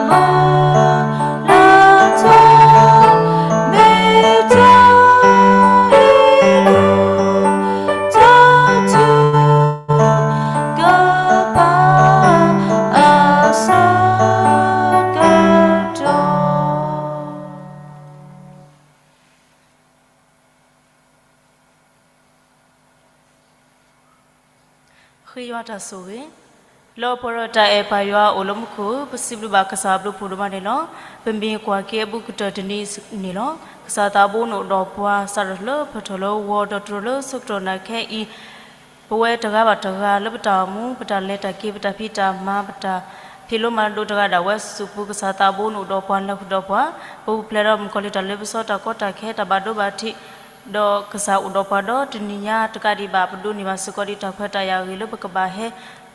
မၤလၢတၢ် မ့ၢ်တၢ်အ့ၣ်လိာ် တၢ်ထုကဖၣ်အဆၢကတီၢ် ဃ့ယွၤတၢ်ဆိၣ်ဂ့ၤ, လၢပှဲၤဒီးတၢ်အဲၣ်ပၢ်ယွၤအိၣ်လၢမူခိၣ်, ပစံးဘျုးဘၣ်ကစၢ်ဘျုးဖှိၣ်ဒိၣ်မးန့ၣ်လီၤ. ပမ့ၢ်ကွၢ်က့ၤအဘူးကတၢၢ်တနံၤန့ၣ်လီၤ. ကစၢ်သးဘိနအိၣ်ဒီးပှၤ စးထီၣ်လၢပထီၣ်လၢဝီၤ ဒီးတြိာ်လၢဆၢကတီၢ်နၤခဲအံၤ ပဝဲတဂၤဘၣ်တဂၤ လၢပတၢ်အိၣ်မူ ပတၢ်လဲၤတၢ်က့ၤ ပတၢ်ဖံးတၢ်မၤ ပတၢ်ဖံးလိမၤဒိးတဂၤဒၣ်ဝဲစုပူၤ ကစၢ်သးဘိနအိၣ်ဒီးပှၤ နၢ်ဃုာ်ဒီးပှၤ, ပပူၤဖျဲးဒီးမုၣ်ကီၤလံၢ်တၢ်လ့ပစီ တၢ်ကီတၢ်ခဲ တၢ်ဘၣ်ဒိဘၣ်ထံး ဒီးကစၢ်အိၣ်ဒီးပှၤဒီးတနံၤညါတကးဒံးဘၣ် ပဒိးန့ၢ်ဘၣ်စ့ၢ်ကီးဒံးတၢ်ခွဲးတၢ်ယာ်အဂ့ၢ်လၢပကဘၣ်ဟဲ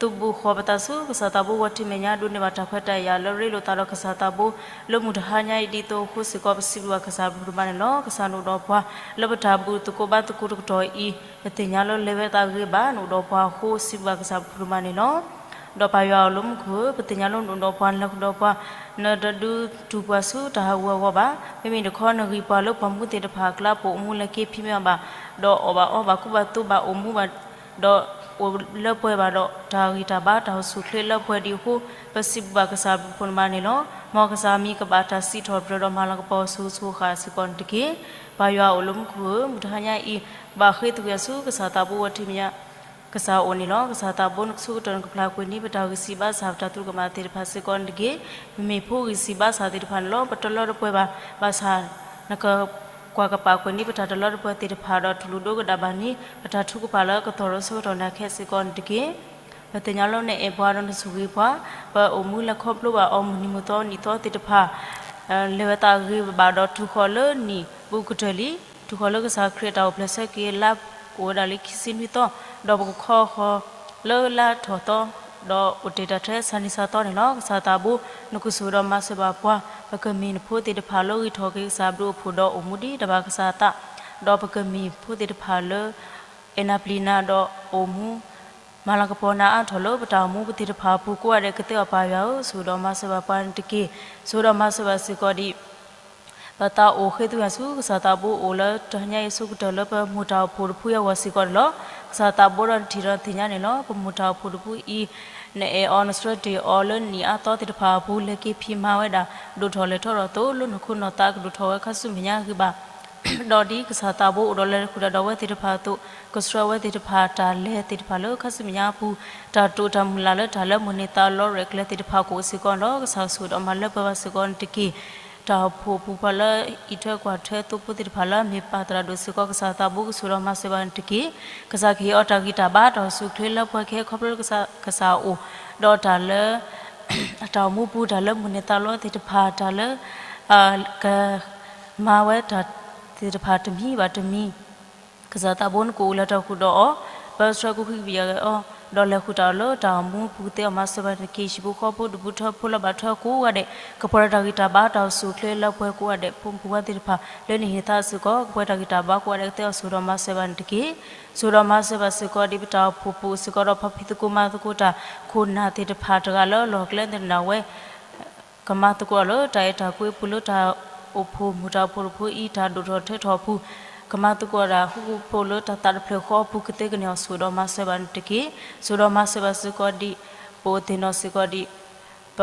သုးဘူးဃီၤပသးဆူ ကစၢ်သးဘိဝဲထံမဲာ်ညါ ဒိးန့ၢ်ဘၣ်တၢ်ခွဲးတၢ်ယာ်လၢရ့လိာ်သးဒီးကစၢ်သးဘိ လၢမုၢ်တဟါညါအံၤ ဒ်သိးအဃိစ့ၢ်ကီး ပစံးဘျုးဘၣ်ကစၢ်ဘျုးဖှိၣ်ဒိၣ်မးန့ၣ်လီၤ. ကစၢ်နအိၣ်ဒီးပှၤ လၢပတၢ်ဘူၣ်သကိးဘါသကိးတကတီၢ်အံၤ ပသ့ၣ်ညါလၢလဲၤဝဲသးဂ့ၤဘၣ် နအိၣ်ဒီးပှၤအဃိ စံးဘျုးဘၣ်ကစၢ်ဘျုးဖှိၣ်ဒိၣ်မးန့ၣ်လီၤ. ဒီးပၢ်ယွၤအိၣ်လၢမူခိၣ်ဧၢ, ပသ့ၣ်ညါလၢနအိၣ်ဒီးပှၤ နလဲၤဃုာ်ဒီးပှၤ နတဒုးတူၢ်ပှၤဆူတၢ်ဟးဂူာ်ဟးဂီၤဘၣ်. မ့မ့ၢ်တခီ နဂံၢ်ပှၤလၢပှၤမူသ့ၣ်တဖၣ်အကျါ ပအိၣ်မူလဲၤက့ၤဖံးမၤဘၣ်, ဒီးအီၣ်ဘၣ်အီဘၣ် ကူဘၣ်သိးဘၣ် အိၣ်မူဘၣ် ဒီးအိၣ်လၢပှဲၤဘၣ်ဒီး တၢ်ဂံၢ်တၢ်ဘါ တၢ်အိၣ်ဆူၣ်အိၣ်ချ့လၢပှဲၤဒံးအဃိ ပစံးဘျုးဘၣ်ကစၢ်ဘျုးဖှိၣ်ဒိၣ်မးန့ၣ်လီၤ. မ်ကစၢ်မံၤကဘၣ်တၢ်စံးထီၣ်ပတြၢၤဒီးမၤလၤကပီၤဆူဆိဃာ်စ့ၢ်ကီးန့ၣ်တက့ၢ်. ပၢ်ယွၤအိၣ်လၢမူခိၣ်ဧၢ, မုၢ်တဟါညါအံၤ ဘၣ်ဃ့သကွံာ်အီၤဆူကစၢ်သးဘိဝဲထံမဲာ်ညါ ကစၢ်အိၣ်န့ၣ်လီၤ. ကစၢ်သးဘိနကဆူကတီၢ်နကဖျါကွံာ်န့ၢ် ပတၢ်ဂံၢ်စၢ်ဘါစၢ် ပတၢ်သရူးကမၣ်သ့ၣ်တဖၣ်စ့ၢ်ကီးန့ၣ်တက့ၢ်. ပမ့ၢ်ဖိဂံၢ်စၢ်ဘါစၢ်သ့ၣ်တဖၣ်န့ၣ်လီၤ. ပတလၢတပှဲၤဘၣ်, ဘၣ်ဆၣ် နကကွၢ်ကပာ်ကွံာ်န့ၢ်ပတၢ်တလၢတပှဲၤသ့ၣ်တဖၣ်ဒီး တူၢ်လိာ်ဒိကနၣ်ဘၣ်န့ၢ် ပတၢ်ထုကဖၣ်လၢကသီၣ်ဒီးဆၢကတီၢ်နၤခဲစ့ၢ်ကီးန့ၣ်တက့ၢ်. ပသ့ၣ်ညါလၢနအဲၣ်ပှၤဒီးနဆိၣ်ဂ့ၤပှၤ, ပအိၣ်မူလဲၤခီဖျိဘၣ်အီၤမုၢ်နံၤမုၢ်သီနံၣ်သီသ့ၣ်တဖၣ် လဲၤဝဲသးဂ့ၤဘၣ်ဒီးထူၣ်ဃီလၢနံၣ်ဘူးကတၢၢ်လံ, ထူၣ်ဃီလၢကစၢ်ခရံာ်အတၢ်အိၣ်ဖျဲၣ်ဆၢက့ၤလါအိၣ်ဝဲဒၣ်လၢခံဆံနွံသီ, ဒီးပကခီဃီလၢလါထီၣ်သီ, ဒီးအိၣ်တ့ၢ်တၢ်ထဲစှၤနံၤစှၤသီန့ၣ်လီၤ. ကစၢ်သးဘိ နကဆိၣ်ဒီးမၤစၢၤဘၣ်ပှၤ, ပကမ့ၢ်နဖိသ့ၣ်တဖၣ်လၢဂံၢ်ထီၣ်က့ၤကစၢ်ဘျုးအဖှိၣ်ဒီးအိၣ်မူဒ်တၢ်ဘၣ်ကစၢ်အသး, ဒီးပကမ့ၢ်ဖိသ့ၣ်တဖၣ်လၢ အဲၣ်နၤပျံၤနၤဒီးအိၣ်မူ မၤလၤကပီၤနၤအါထီၣ်လၢပတၢ်အိၣ်မူပသ့ၣ်တဖၣ်အပူၤကိးဂၤဒဲးကသ့အီၤပၢ်ယွၤဧၢ, ဆိၣ်ဒီးမၤစၢၤဘၣ်ပှၤန့ၣ်တက့ၢ်. ဆိၣ်ဒီးမၤစၢၤဘၣ်စ့ၢ်ကီးဒံး ပသးအိၣ်ဃ့သွံယၤဆူ ကစၢ်သးဘိအိၣ်လၢတၢ်ညါအံၤအဆိကတၢၢ်လၢပမိၢ်တၢ်အိၣ်ဖှိၣ်တဖုအဂီၢ်စ့ၢ်ကီးန့ၣ်လီၤ. ကစၢ်သးဘိဒီးနထံၣ်ဒီးသ့ၣ်ညါန့ၣ်လီၤ. ပမိၢ်တၢ်အိၣ်ဖှိၣ်တဖုအံၤ နအဲၣ်အီၤနဆှၢတ့ၢ်အီၤလၢနံၣ်အါသီသ့ၣ်တဖၣ်အပူၤ လဲၤက့ၤဖံးမၤဝဲဒၣ် ဒိၣ်ထီၣ်လဲၤထီၣ်ထီၣ်အသိး လၢနီၢ်ခိနီၢ်သးကဒိၣ်ထီၣ်ဝဲခါဆူမဲာ်ညါဂ့ၤဘၣ် ဒီးဒ်ကစၢ်သးဘိအိၣ်ဒီးလဲၤဃုာ်ဒီးဝဲသ့ၣ်တဖၣ်အသိး ကဆှၢဝဲသ့ၣ်တဖၣ်တၢ်လဲၤသ့ၣ်တဖၣ်လၢခါဆူမဲာ်ညါအပူၤ တၢ်တိာ်တၢ်မုၢ်လၢ်လၢတၢ်လၢမိၣ်န့ၢ်သးလီရဲၣ်ကျဲၤသ့ၣ်တဖၣ်ကအိၣ်စ့ၢ်ကီးန့ၣ်လီၤ. ကစၢ်ဆိၣ်ဒီးမၤလၢပှဲၤဘၣ်စ့ၢ်ကီးန့ၣ်တက့ၢ်. တၢ်အိၣ်ဖှိၣ်ပူၤဖျဲးလၢအံးထွဲကွၢ်ထွဲသိဖိသ့ၣ်တဖၣ်လၢအမ့ၢ်ပာ်သရၣ်ဒိၣ်စ့ၢ်ကီး ကစၢ်သးဘိကဆိၣ်ဒီးမၤစၢၤဘၣ်န့ၣ်တက့ၢ်. ကစၢ်ကဟ့ၣ်အီၤတၢ်ဂံၢ်တၢ်ဘါတၢ်အိၣ်ဆူၣ်အိၣ်ချ့လၢပှဲၤကဟဲခီဖျိလၢကစၢ်အအိၣ် ဒီးတၢ်လၢ အတၢ်အိၣ်မူပူၤ တၢ်လၢမိၣ်န့ၢ်သးလီသ့ၣ်တဖၣ် တၢ်လၢ ကမၤဝဲတၢ်သ့ၣ်တဖၣ်တမံၤဘၣ်တမံၤ ကစၢ်သးဘိနကအိၣ်လၢတၢ်ဃုာ်ဒီးအီၤ ပၢဆှၢကဟုကယာ်အီၤ ဒီးလဲၤဃုာ်တၢ်အီၤလၢတၢ်အိၣ်မူပူၤကသ့အီၤမၤစၢၤဘၣ်န့ၣ်တက့ၢ်. ဟံၣ်ဖိဃီဖိဒူၣ်ဖိထၢဖိလၢဘၣ်ထွဲကိးဂၤဒဲး ကပှဲၤဒီးတၢ်ဂံၢ်တၢ်ဘါတၢ်အိၣ်ဆူၣ်အိၣ်ချ့လၢပှဲၤကိးဂၤဒဲး ဖိမုၣ်ဖိခွါသ့ၣ်တဖၣ် လၢနဟ့ၣ်သါစ့ၢ်ကီး ကပှဲၤတၢ်ဂံၢ်တၢ်ဘါကိးဂၤဒဲးကသ့အီၤ ဆိၣ်ဒီးမၤစၢၤဘၣ်န့ၣ်တက့ၢ်. ဆိၣ်ဒီးမၤစၢၤဘၣ်စ့ၢ်ကီးဒ်ပတၢ်အိၣ်ဖှိၣ်ပူၤစ့ၢ်ကီးဒီး ပဖံးသကိးမၤသကိးတၢ်ခိၣ်နၢ်သ့ၣ်တဖၣ်တဂၤလၢအလီၢ်ကျဲသ့ၣ်တဖၣ်ဝဲ ကမၤသကိးအီၤလၢတၢ်အဲၣ်တၢ်ကွံအပူၤ လၢတၢ်အိၣ်ဖှိၣ်မုၢ်တၢ်အိၣ်ဖှိၣ်တဖုအံၤ တၢ်ဒိၣ်ထီၣ်ထၢထီၣ်အပူၤ ကမၤသကိးတၢ်ဃူဃူဖိးဖိးလၢတၢ်သးတဖျၢၣ်ဃီအပူၤ ကသ့ကန့ၢ်အီၤ ဆိၣ်ဒီးမၤစၢၤဘၣ်န့ၣ်တက့ၢ်. ဆိၣ်ဒီးမၤစၢၤဘၣ်စ့ၢ်ကီးဒ် ပအိၣ်သ့ၣ်နီၣ်စ့ၢ်ကီးဒ် ပ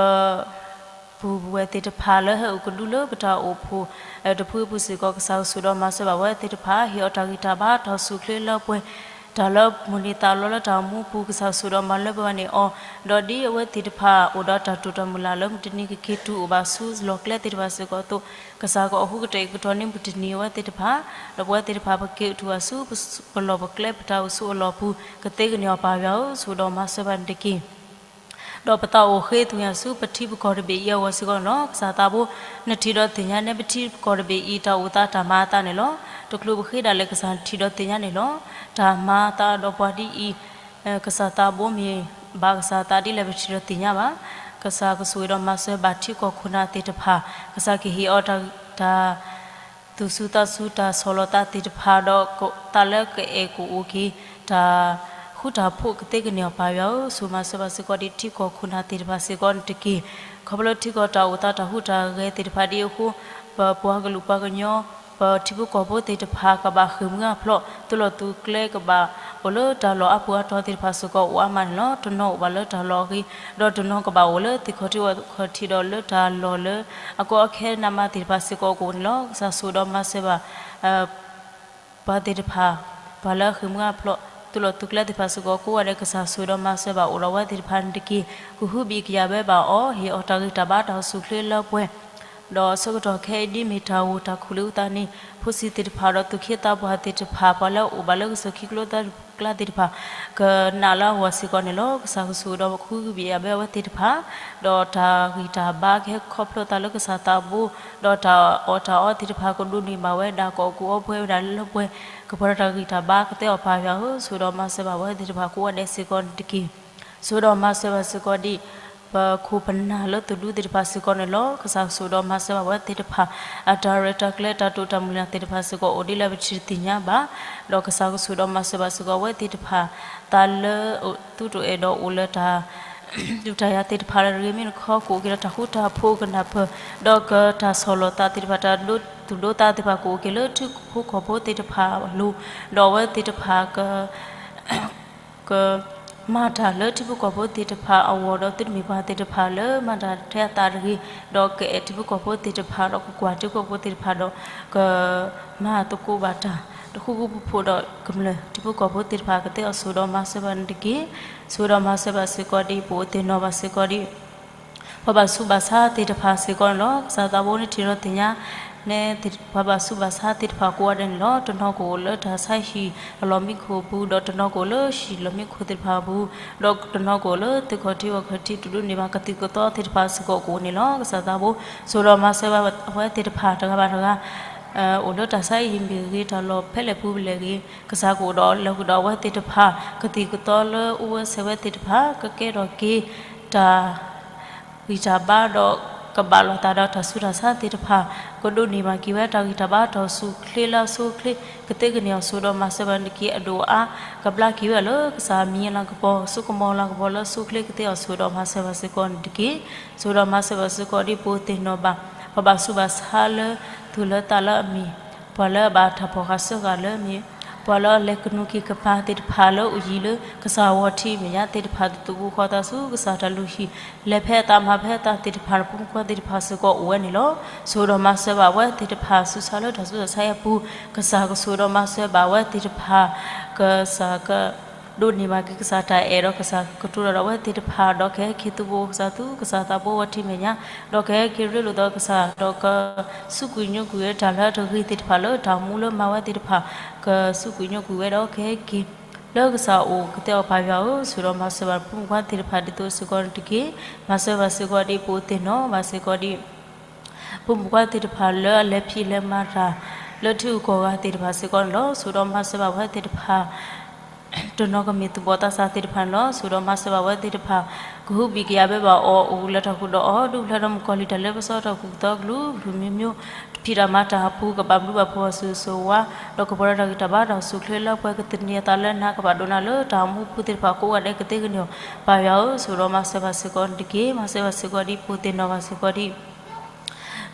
ပုၢ်ဝဲၢ်သ့ၣ်တဖၣ်လၢဟဲအိၣ်ကဒုလၢပတၢ်အိၣ်ဖှိၣ်တဖုအပူၤစ့ၢ်ကီး ကစၢ်ကဆိၣ်ဒီးမၤစၢၤဘၣ်ဝဲသ့ၣ်တဖၣ် ဟ့ၣ်အီၤတၢ်ဂံၢ်တၢ်ဘါတၢ်အိၣ်ဆူၣ်အိၣ်ချ့လၢပှဲၤ တၢ်လၢမိၣ်န့ၢ်သးလီလၢတၢ်အိၣ်မူပူၤ ကစၢ်ကဆိၣ်ဒီးမၤလၢပှဲၤဘၣ်န့ၢ်အီၤ ဒီးဒ်အဝဲသ့ၣ်တဖၣ်အိၣ်ဒီးတၢ်တိာ်တၢ်မုၢ်လၢ်လၢ မုၢ်တနံၤကက့ၤတုၤအိၣ်ဘၣ်ဆူလီၢ်ကျဲသ့ၣ်တဖၣ်စ့ၢ်ကီးအသိး ကစၢ်ကအီၣ်ဃူကတဲာ်ကတီၤန့ၢ်မုၢ်တနံၤအဝဲသ့ၣ်တဖၣ် ဒီးပဝဲသ့ၣ်တဖၣ်ပက့ၤတုၤဘၣ်ဆူ ပလီၢ်ပကျဲပတၢ်အိၣ်ဆူၣ်အိၣ်လီၢ်ပူၤ ကသ့ကန့ၢ်အီၤပၢ်ယွၤဧၢ, ဆိၣ်ဒီးမၤစၢၤဘၣ်န့ၣ်တက့ၢ်. ဒီးပသးအိၣ်ဃ့သွံၣ်ညါဆူပထံပကီၢ်တဘ့ၣ်အံၤအဂီၢ်စ့ၢ်ကီးန့ၣ်လီၤ. ကစၢ်သးဘိ နထံၣ်ဒီးသ့ၣ်ညါန့ၣ် ပထံပကီၢ်တဘ့ၣ်အံၤ တၢ်အိၣ်သးတၢ်မၤအသးန့ၣ်လီၤ. တချုးပဃ့ဒၣ်လဲာ် ကစၢ်နထံၣ်ဒီးသ့ၣ်ညါန့ၣ်လီၤ. တၢ်မၤအသးဒီးပှၤဒ်အံၤ ကစၢ်သးဘိမ့ၢ်ဘၣ်ကစၢ်သးဒ်လဲၣ် ပထံၣ်ဒီးသ့ၣ်ညါဘၣ်. ကစၢ်ကဆိၣ်ဂ့ၤဒီးမၤစၢၤဘၣ်ထံကီၢ်ခိၣ်နၢ်သ့ၣ်တဖၣ်, ကစၢ်ကဟ့ၣ်အီၤတၢ် သူၣ်စူၤသးစူၤ တၢ်ဆီၣ်လီၤသးသ့ၣ်တဖၣ်ဒီး သးလၢကအဲၣ်ကအိၣ်က့ၤ တၢ်ဃူတၢ်ဖိးကသ့ကန့ၢ်အီၤ ပၢ်ယွၤဧၢ, ဆိၣ်မၤစၢၤဘၣ်စ့ၢ်ကီးဒ်ထံကီၢ်ခိၣ်နၢ်သ့ၣ်တဖၣ်စ့ၢ်ကီးန့ၣ်တက့ၢ်. ခီဖျိလၢထံကီၢ်တၢ်အိၣ်သးတၢ်ဟူးတၢ်ဂဲၤသ့ၣ်တဖၣ်ဒ်အဃိ ပပှၤကလုာ်ပှၤကညီ ပထံဖိကီၢ်ဖိသ့ၣ်တဖၣ်ကဘၣ်ဃ့ၢ်မှံဟးဖျိး သုးလီၢ်သုးကျဲကဘၣ်အိၣ်လၢတၢ်လီၢ်အါပူၤအါတီၤသ့ၣ်တဖၣ်စ့ၢ်ကီးအိၣ်အါမးန့ၣ်လီၤ. တနီၤအိၣ်ဘၣ်လၢတၢ်လီၢ်အဂ့ၤ ဒီးတနီၤကဘၣ်အိၣ်လၢသ့ၣ်ခီၣ်ထံးဝၣ်ခီၣ်ထံးဒီးလၢတၢ်လီၢ်လၢအကီအခဲနးမးသ့ၣ်တဖၣ်စ့ၢ်ကီးကအိၣ်န့ၣ်လီၤ. ကစၢ်ဆိၣ်ဒီးမၤစၢၤဘၣ် ပှၤသ့ၣ်တဖၣ် ပှၤလၢအဃ့ၢ်မှံဟးဖျိး သုးလီၢ်သုးကျဲသ့ၣ်တဖၣ်စ့ၢ်ကီးကိးဂၤဒဲး ကစၢ်ဆိၣ်ဒီးမၤစၢၤဘၣ်အိၣ်ဒီးဝဲသ့ၣ်တဖၣ်န့ၣ်တက့ၢ်. ကဟုဘံၣ်ကယာ်ဝဲဘၣ်အီၤ ဟ့ၣ်အီၤတၢ်ဂံၢ်တၢ်ဘါတၢ်အိၣ်ဆူၣ်အိၣ်ချ့လၢပှဲၤ ဒီးဆၢကတီၢ်ခဲအံၤဒ်မ့ၢ်တၢ်ဂိၢ်တၢ်ခုၣ်လၢအသးန့ၣ် ဖိဆံးသ့ၣ်တဖၣ်ဒီးသူၣ်က့သးပှၢ်သ့ၣ်တဖၣ် ပှၤလၢအအိၣ်ဘၣ်လၢကစၢၢ်ခံကျိသၣ်ကျါသ့ၣ်တဖၣ် ကနာ်လၢအဂီၢ်စ့ၢ်ကီးန့ၣ်လီၤ. ကစၢ်ကဆိၣ်ဒီးကဟုကယာ်ဘၣ်ဝဲသ့ၣ်တဖၣ် ဒီးတၢ်ဂံၢ်တၢ်ဘါကဟဲခီဖျိသးလၢကစၢ်သးဘိ ဒီးတၢ်အီၣ်တၢ်အီသ့ၣ်တဖၣ်ကဒိးန့ၢ်ဘၣ်ဝဲဒၣ် ကအီၣ်ကူအီပှဲၤဝဲဒၣ်လၢပှဲၤ ကပှဲၤဒီးတၢ်ဂံၢ်တၢ်ဘါကသ့အီၤ ပၢ်ယွၤဧၢ, ဆိၣ်ဒီးမၤစၢၤဘၣ်ဝဲသ့ၣ်တဖၣ်ကိးဂၤဒဲးစ့ၢ်ကီးန့ၣ်တက့ၢ်. ဆိၣ်ဒီးမၤစၢၤဘၣ်စ့ၢ်ကီးဒ် ပခိၣ်ပနၢ်လၢသဒူသ့ၣ်တဖၣ်စ့ၢ်ကီးန့ၣ်လီၤ. ကစၢ်ကဆိၣ်ဒီးမၤစၢၤဘၣ်ဝဲသ့ၣ်တဖၣ် အတၢ်ရဲၣ်တၢ်ကျဲၤတၢ်တိာ်တၢ်မုၢ်လၢ်သ့ၣ်တဖၣ်စ့ၢ်ကီး အိၣ်ဒ်လၢပထံၣ်တသ့ၣ်ညါဘၣ် ဒီးကစၢ်ကဆိၣ်ဒီးမၤစၢၤဘၣ်စ့ၢ်ကီးဝဲသ့ၣ်တဖၣ် သးလၢ သုတအဲၣ်ဒိးအိၣ်လၢတၢ် ဒုးတၢ်ယၤသ့ၣ်တဖၣ်လၢတဂ့ၤ မ့ၢ်တခီကအိၣ်က့ၤဒီးတၢ်ဃူတၢ်ဖိးကနၢ်ပၢၢ် ဒီးကတၢ်ဆီၣ်လီၤသးသ့ၣ်တဖၣ် တၢ်ဒိသူၣ်ဒိသးသ့ၣ်တဖၣ်ကအိၣ်က့ၤလၢထံဖိကီၢ်ဖိသ့ၣ်တဖၣ်အလိၤ ဒီးအဝဲသ့ၣ်တဖၣ်က ကမၤတၢ်လၢထံဖိကီၢ်ဖိသ့ၣ်တဖၣ်အဂီၢ်ဒီး သုတမ့ၢ်ပှၤသ့ၣ်တဖၣ်လၢမၤတၢ်ထဲအသးတဂ့ၤ ဒီးကအဲၣ်ထံဖိကီၢ်ဖိသ့ၣ်တဖၣ် ဒီးကကွၢ်ထံဖိကီၢ်ဖိသ့ၣ်တဖၣ်ဒီး ကမၤသကိးဘၣ်တၢ် တဃူဃူဖိးဖိးဒီးကမျၢၢ်ထံဖိကီၢ်ဖိသ့ၣ်တဖၣ် ကသ့အီၤဆိၣ်ဒီးမၤစၢၤဘၣ်န့ၣ်တက့ၢ်. ဆိၣ်ဒီးမၤစၢၤဘၣ်စ့ၢ်ကီးဒ် ပအိၣ်သ့ၣ်နီၣ်ဘၣ်စ့ၢ်ကီးဒ် ပှၤဘၣ်ဆူးဘၣ်ဆါသ့ၣ်တဖၣ်စ့ၢ်ကီးန့ၣ်လီၤ. ကစၢ်သးဘိန့ၣ်ထံၣ်ဒီးသ့ၣ်ညါ နဲသ့ၣ်တဖၣ် ပှၤဘၣ်ဆူးဘၣ်ဆါသ့ၣ်တဖၣ်ကိးဂၤဒဲးန့ၣ်လီၤ. တနီၤကအိၣ်လၢတၢ်ဆါဟံၣ်အလီၢ်မံခိၣ်အပူၤ, ဒီးတနီၤကအိၣ်လၢဟံၣ်လီၢ်မံခိၣ်သ့ၣ်တဖၣ်အပူၤ, ဒီးတနီၤကအိၣ်လၢသုးခီၣ်ထံးဝၣ်ခီၣ်ထံး တဒိးန့ၢ်ဘၣ်ကသံၣ်ကသီသ့ၣ်တဖၣ်စ့ၢ်ကီးကအိၣ်န့ၣ်လီၤ. ကစၢ်သးဘိ ဆိၣ်ဒီးမၤစၢၤဘၣ်အဝဲသ့ၣ်တဖၣ်တဂၤဘၣ်တဂၤ အိၣ်လၢတၢ်ဆါဟံၣ်မ့ၢ်ဂ့ၤ, တၢ်လီၢ်ဖဲလဲၣ်ပူၤဖဲလဲၣ်ဂ့ၤ, ကစၢ်ကအိၣ်ဒီးလၢဂုာ်ဒီးအဝဲသ့ၣ်တဖၣ်, ကသံၣ်ကသီလၢအအိၣ်ဝဲဆဲးဝဲသ့ၣ်တဖၣ် ကကဲထီၣ်က့ၤတၢ် ဂံၢ်တၢ်ဘါဒီးကဘၣ်လိာ်သးဒီးတၢ်ဆူးတၢ်ဆါသ့ၣ်တဖၣ်, ကဒိးန့ၢ်ဘၣ်က့ၤဝဲတၢ်ဂံၢ်တၢ်ဘါတၢ်အိၣ်ဆူၣ်အိၣ်ချ့လၢအဆိအချ့ကသ့ကန့ၢ်အီၤ, ဆိၣ်ဒီးမၤစၢၤဘၣ်န့ၣ်တက့ၢ်. အဒိၣ်အါကဘျါက့ၤဝဲလၢကစၢ်မံၤအလၤကပီၤ, စိကမီၤအလၤကပီၤလၢအဆိအချ့ကသ့အီၤ, ဆိၣ်ဒီးမၤစၢၤဘၣ်စ့ၢ်ကီးန့ၣ်တက့ၢ်. ဆိၣ်ဒီးမၤစၢၤဘၣ်စ့ၢ်ကီးဒ်ပအိၣ်သ့ၣ်နီၣ်ဘၣ် ပှၤဘၣ်ဆူးဘၣ်ဆါလၢသူၣ်လၢသးလၢအမ့ၢ် ပှၤလၢအဘၣ်တၢ်ဖီၣ်ဃာ်စၢဃာ်လၢအမ့ၢ် ပှၤလၢအလဲၤကနူၤက့ၤကပၤသ့ၣ်တဖၣ်လၢအိၣ်ယံၤလၢကစၢ်ဂီၤထံးမဲာ်ညါသ့ၣ်တဖၣ် သူၣ်သူၣ်ဖိဃီသးဆူကစၢ်တၢ်လုၢ်ဟံၣ်, လဲၤဖဲအသးမၤဖဲအသးသ့ၣ်တဖၣ် ဖိမုၣ်ဖိခွါသ့ၣ်တဖၣ်စ့ၢ်ကီးအိၣ်ဝဲန့ၣ်လီၤ. ဆိၣ်ဒီးမၤစၢၤဘၣ်အဝဲသ့ၣ်တဖၣ် ဆူးဆါလၢတၢ်ဆူးတၢ်ဆါအံၤအပူၤ, ကစၢ်ကဆိၣ်ဒီးမၤစၢၤဘၣ်အဝဲသ့ၣ်တဖၣ်, ကစၢ်က ဒိးန့ၢ်ဘၣ်က့ၤကစၢ်တၢ်အဲၣ်ဒီးကစၢ်ကတိၤတၢ်ဒီးအဝဲသ့ၣ်တဖၣ်, ဒီးကဟဲက့ၤသူၣ်ဘိကစၢ်ဆူကစၢ်သးဘိဝဲထံမဲာ်ညါ, ဒီးကဟဲက့ၤရ့လိာ်သီးကစၢ်, ဒီးကစူးကွံာ်ညိကွံာ်ဝဲတၢ်လၢအတဂ့ၤသ့ၣ်တဖၣ်လၢတၢ်မူလၢမၤဝဲသ့ၣ်တဖၣ်, ကစူးကွံာ်ညိကွံာ်ဝဲဒီးကဟဲက့ၤလၢကစၢ်အအိၣ်ကသ့အီၤပၢ်ယွၤဧၢ, ဆိၣ်ဒီးမၤစၢၤဘၣ်ဖိမုၣ်ဖိခွါသ့ၣ်တဖၣ်ဒ်သိးစ့ၢ်ကီးန့ၣ်တက့ၢ်. မၤစၢၤဘၣ်စ့ၢ်ကီးဒ်ပအိၣ်သ့ၣ်နီၣ်ဘၣ်စ့ၢ်ကီးဒ် ဖိမုၣ်ဖိခွါသ့ၣ်တဖၣ်လၢအလဲၤဖံးလဲၤမၤတၢ် လၢထံဂုၤကီၢ်ဂၤသ့ၣ်တဖၣ်စ့ၢ်ကီးန့ၣ်လီၤ. ဆိၣ်ဒီးမၤစၢၤဘၣ်ဝဲသ့ၣ်တဖၣ် တနီၤကမ့ၢ်သူၣ်ဘီၣ်သးစၢ်သ့ၣ်တဖၣ်န့ၣ်လီၤ. ဆိၣ်ဒီးမၤစၢၤဘၣ်ဝဲသ့ၣ်တဖၣ် ကဟုဘံၣ်ကယာ်ဘၢဘၣ်အီၤ, အိၣ်လၢတၢ်ဃူဒီးအီၤ, ဒုးဖျါဒီးမုၣ်ကီၤလံၢ်တၢ်လ့ပစီတၢ်ကူၣ်သီကလုာ်ကလုာ်မံၤမံၤ, တဖံးတၢ်မၤတၢ်အပူၤ ကဘၣ်ဘျုးဘၣ်ဖှိၣ်အီၤဆူၣ်ဆူၣ်ဝါ, ဒီးကပှဲၤဒီးတၢ်ဂံၢ်တၢ်ဘါတၢ်အိၣ်ဆူၣ်အိၣ်ချ့လၢပှဲၤ, ကသန့ၤအသးလၢနၤ, ကဘၣ်ဒိးနၤလၢတၢ်အိၣ်မူအပူၤသ့ၣ်တဖၣ်ကိးဂၤဒဲးကသ့ကန့ၢ်အီၤ, ပၢ်ယွၤဧၢ, ဆိၣ်ဒီးမၤစၢၤဘၣ်စ့ၢ်ကီးန့ၣ်တက့ၢ်. မၤစၢၤဘၣ်စ့ၢ်ကီးဒ်ပအိၣ်သ့ၣ်နီၣ်ဘၣ်စ့ၢ်ကီးဒ်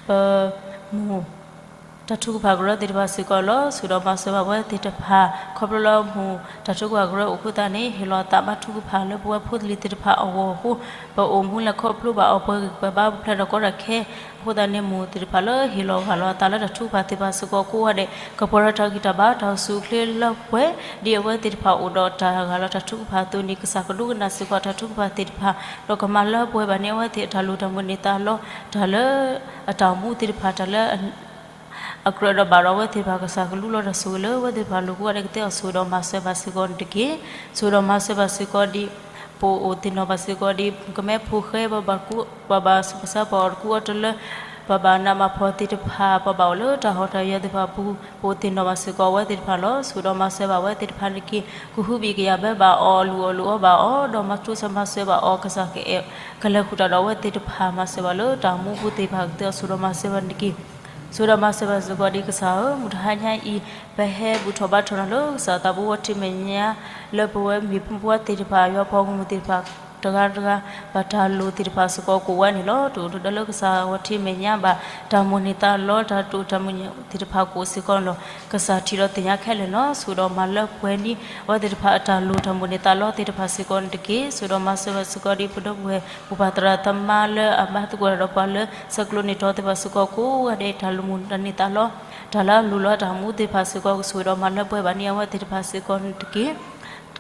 ပမိၢ်တၢ်ထုကဖၣ်ကရၢသ့ၣ်တဖၣ်စ့ၢ်ကီးလီၤ. ဆိၣ်ဒီးမၤစၢၤဘၣ်ဝဲသ့ၣ်တဖၣ် ခီဖျိလၢမိၢ်တၢ်ထုကဖၣ်ကရၢအိၣ်အဃိသတးန့ၣ် ဟ့ၣ်လီၤသးဘါထုကဖၣ်လၢပဝဲဖိသလံၤသ့ၣ်တဖၣ်အဂီၢ်အဃိ, ပအိၣ်မူလဲၤခီဖျိဘၣ်အီၤပှဲၤဂံၢ်ပှဲၤဘါ ပဖျဲးဒီးကီတၢ်ခဲအဃိသတးန့ၣ် မိၢ်သ့ၣ်တဖၣ်လၢဟ့ၣ်လီၤဂၢၢ်လီၤအသးလၢတၢ်ထုကဖၣ်သ့ၣ်တဖၣ်စ့ၢ်ကီးကိးဂၤဒဲး ကပှဲၤဒီးတၢ်ဂံၢ်တၢ်ဘါတၢ်အိၣ်ဆူၣ်အိၣ်ချ့လၢပှဲၤ ဒ်အဝဲသ့ၣ်တဖၣ်အိၣ်ဒီးတၢ်ဂၢၢ်လီၤတၢ်ထုကဖၣ်အသိးန့ၣ် ကစၢ်ကဒိကနၣ်စ့ၢ်ကီးတၢ်ထုကဖၣ်သ့ၣ်တဖၣ် ဒီးကမၤလၢပှဲၤဘၣ်န့ၢ်အဝဲသ့ၣ်အတၢ်လိၣ်တၢ်မုၢ်န့ၢ်သးလီ တၢ်လၢအတၢ်အိၣ်မူသ့ၣ်တဖၣ် တၢ်လၢအကြၢးဒီးဘၣ်ဒီးအဝဲသ့ၣ်တဖၣ် ကစၢ်ကလူလီၤတၢ်ဆိၣ်ဂ့ၤလၢအဝဲသ့ၣ်တဖၣ်လိၤကိးဂၤဒဲးကသ့အီၤ ဆိၣ်ဒီးမၤစၢၤဘၣ်စ့ၢ်ကီးန့ၣ်တက့ၢ်. ဆိၣ်ဒီးမၤစၢၤဘၣ်စ့ၢ်ကီးဒ် ပအိၣ်သ့ၣ်နီၣ်ဘၣ်စ့ၢ်ကီးဒ် ကမဲဖိဃဲ ပှၤဘၣ်ဆူးဘၣ်ဆါပှၤအီၣ်တကူအီတလၢ ပှၤဘၣ်နးဘၣ်ဖှီၣ်သ့ၣ်တဖၣ် ပှၤဘၣ်အိၣ်လၢတၢ်ဟီၣ်တၢ်ယၢၤသ့ၣ်တဖၣ်အပူၤ ပအိၣ်သ့ၣ်နီၣ်ဘၣ်စ့ၢ်ကီးအဝဲသ့ၣ်တဖၣ်လီၤ. ဆိၣ်ဒီးမၤစၢၤဘၣ်အဝဲသ့ၣ်တဖၣ်န့ၣ်တက့ၢ်. ကဟုဘံၣ်ကယာ်ဘၢဘၣ်အီၤ အလုၢ်အီၣ်လုၢ်အီဘၣ်အီၤ ဒီးမၤတိစၢၤမၤစၢၤဘၣ်အီၤ ကစၢ်ကအဲၣ် ကလဲၤဃုာ်တၢ်ဒီးအဝဲသ့ၣ်တဖၣ် မၤစၢၤဘၣ်လၢတၢ်အိၣ်မူအပူၤသ့ၣ်တဖၣ်ကသ့အီၤ ဆိၣ်ဒီးမၤစၢၤဘၣ်န့ၣ်တက့ၢ်. ဆိၣ်ဒီးမၤစၢၤဘၣ်စ့ၢ်ကီးဒ်ကစၢ်ဧၢ မုၢ်တဟါညါအံၤ ပဟဲဘူၣ်ထီၣ်ဘါထီၣ်နၤလၢကစၢ်သးဘိဝဲထံမဲာ်ညါ လၢပဝဲမ့ၢ်ဖိမုၣ်ဖိခွါသ့ၣ်တဖၣ် ယွၤပှၤဂီၢ်မုၢ်သ့ၣ်တဖၣ် တဂၤတဂၤ ဘၣ်တၢ်လိၣ်သ့ၣ်တဖၣ်စ့ၢ်ကီးကအိၣ်ဝဲန့ၣ်လီၤ. တအိၣ်တဒၢလၢကစၢ်ဝဲထံမဲာ်ညါဘၣ် တၢ်မိၣ်န့ၢ်သးလီ တၢ်တိာ်တၢ်မုၢ်သ့ၣ်တဖၣ်ကအိၣ်စ့ၢ်ကီးန့ၣ်လီၤ. ကစၢ်ထံၣ်ဒီးသ့ၣ်ညါခဲလၢာ်လီၤ. ဆိၣ်ဒီးမၤလၢပှဲၤန့ၢ် အဝဲသ့ၣ်တဖၣ်အတၢ်လိၣ်တၢ်မိၣ်န့ၢ်သးလီသ့ၣ်တဖၣ်စ့ၢ်ကီးန့ၣ်တက့ၢ်. ဆိၣ်ဒီးမၤစၢၤဘၣ်စ့ၢ်ကီးဒ်ပဒီပုၢ်ဝဲၢ် ပူၤပၢ်သရၣ်သမါလၢအဘါသကိးတၢ်ဒီးပှၤလၢ ဆဲးကျိးန့ၢ်တီသ့ၣ်တဖၣ်စ့ၢ်ကီး ကိးဂၤဒဲး တၢ်လိၣ်မုၢ်တၢ်န့ၢ်သးလီ တၢ်လၢအလိၣ်လီၤတၢ်မူသ့ၣ်တဖၣ်စ့ၢ်ကီး ကဆိၣ်ဂ့ၤဒီးမၤလၢပှဲၤဘၣ်န့ၢ်အဝဲသ့ၣ်တဖၣ်စ့ၢ်ကီးန့ၣ်တက့ၢ်.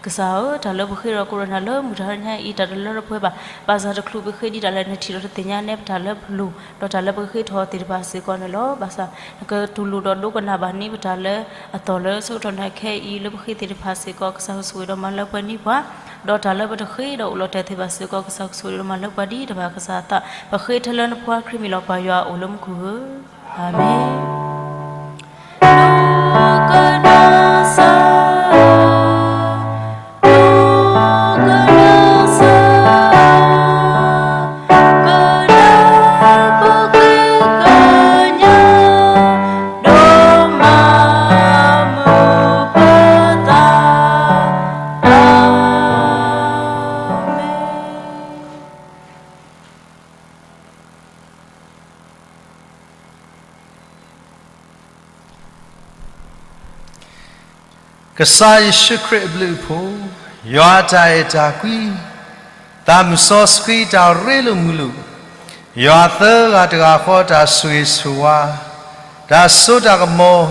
ကစၢ်ဧၢ, တၢ်လၢပဃ့ဒီးကိးဒီးနၤလၢမုၢ်တဟါညါအံၤ တၢ်တလၢတပှဲၤဘၣ်, ဘၣ်ဆၣ်တချုးပဃ့ဒံးတၢ်လဲာ် နထံၣ်ဒီးတသ့ၣ်ညါနဲပတၢ်လၢပလိၣ် ဒီးတၢ်လၢပကဃ့ထီၣ်သ့ၣ်တဖၣ်စ့ၢ်ကီးန့ၣ်လီၤ. ဘၣ်ဆၣ် နကတူၢ်လိာ်ဒီးဒိကနၣ်ဘၣ်န့ၢ်ပတၢ်လၢအသီၣ်လၢဆၢကတီၢ်နၤခဲအံၤ လၢပဃ့သ့ၣ်တဖၣ်စ့ၢ်ကီး ကစၢ်ကဆိၣ်ဂ့ၤဒီးမၤလၢပှဲၤန့ၢ်ပှၤ, ဒီးတၢ်လၢပတဃ့ဒီးအိၣ်လီၤတဲာ်သ့ၣ်တဖၣ်စ့ၢ်ကီး ကစၢ်ကဆိၣ်ဂ့ၤဒီးမၤလၢပှဲၤဒ်တၢ်ဘၣ်ကစၢ်အသး ပဃ့ထဲလၢနဖိခွါခရံာ်မံၤလီၤ. ပၢ်ယွၤအိၣ်လၢမူခိၣ်ဧၢ, အၤမ့ၣ်. Kêsar Yêsu Krist အဘျုးအဖှိၣ်, ယွၤအတၢ်အဲၣ်တၢ်ကွံ, သးမုၢ်စီဆှံတၢ်ရ့လိာ်မုာ်လိာ်, ယွၤသၢဂၤတဂၤဃီတၢ်ဆိၣ်ဂ့ၤဆိၣ်ဝါ, တၢ်စိတၢ်ကမီၤ,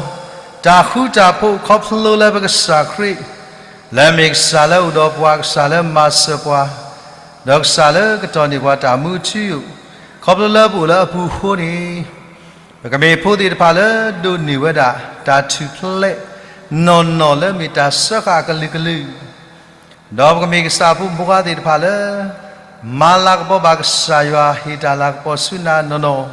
တၢ်ဃူတၢ်ဖိး ခီဖျိလၢပကစၢ်ခရံာ် လၢအမ့ၢ်ကစၢ်လၢအိၣ်ဒီးပှၤ, ကစၢ်လၢမၤစၢၤပှၤ, ဒီးကစၢ်လၢကတီၢ်န့ၢ်ပှၤတၢ်မူထူယိာ်, ခီဖျိလၢပအိၣ်လၢအပူၤအဃိန့ၣ်, ပ ပကမ့ၢ်ဖိသ့ၣ်တဖၣ်လၢဒိးန့ၢ်ဝဲဒၣ် တၢ်ထူၣ်ဖျဲးနီၢ်နီၢ်လၢမ့ၢ်တၢ်စၢဃာ်အကလုာ်ကလုာ်, ဒီးပကမ့ၢ်ကစၢ်ဖိမုၣ်ဖိခွါသ့ၣ်တဖၣ်လၢ မၤလၤကပီၤဘၣ်ကစၢ်ယွၤ ဟ့ၣ်တၢ်လၤကပီၤဆူနၤနီၢ်နီၢ်,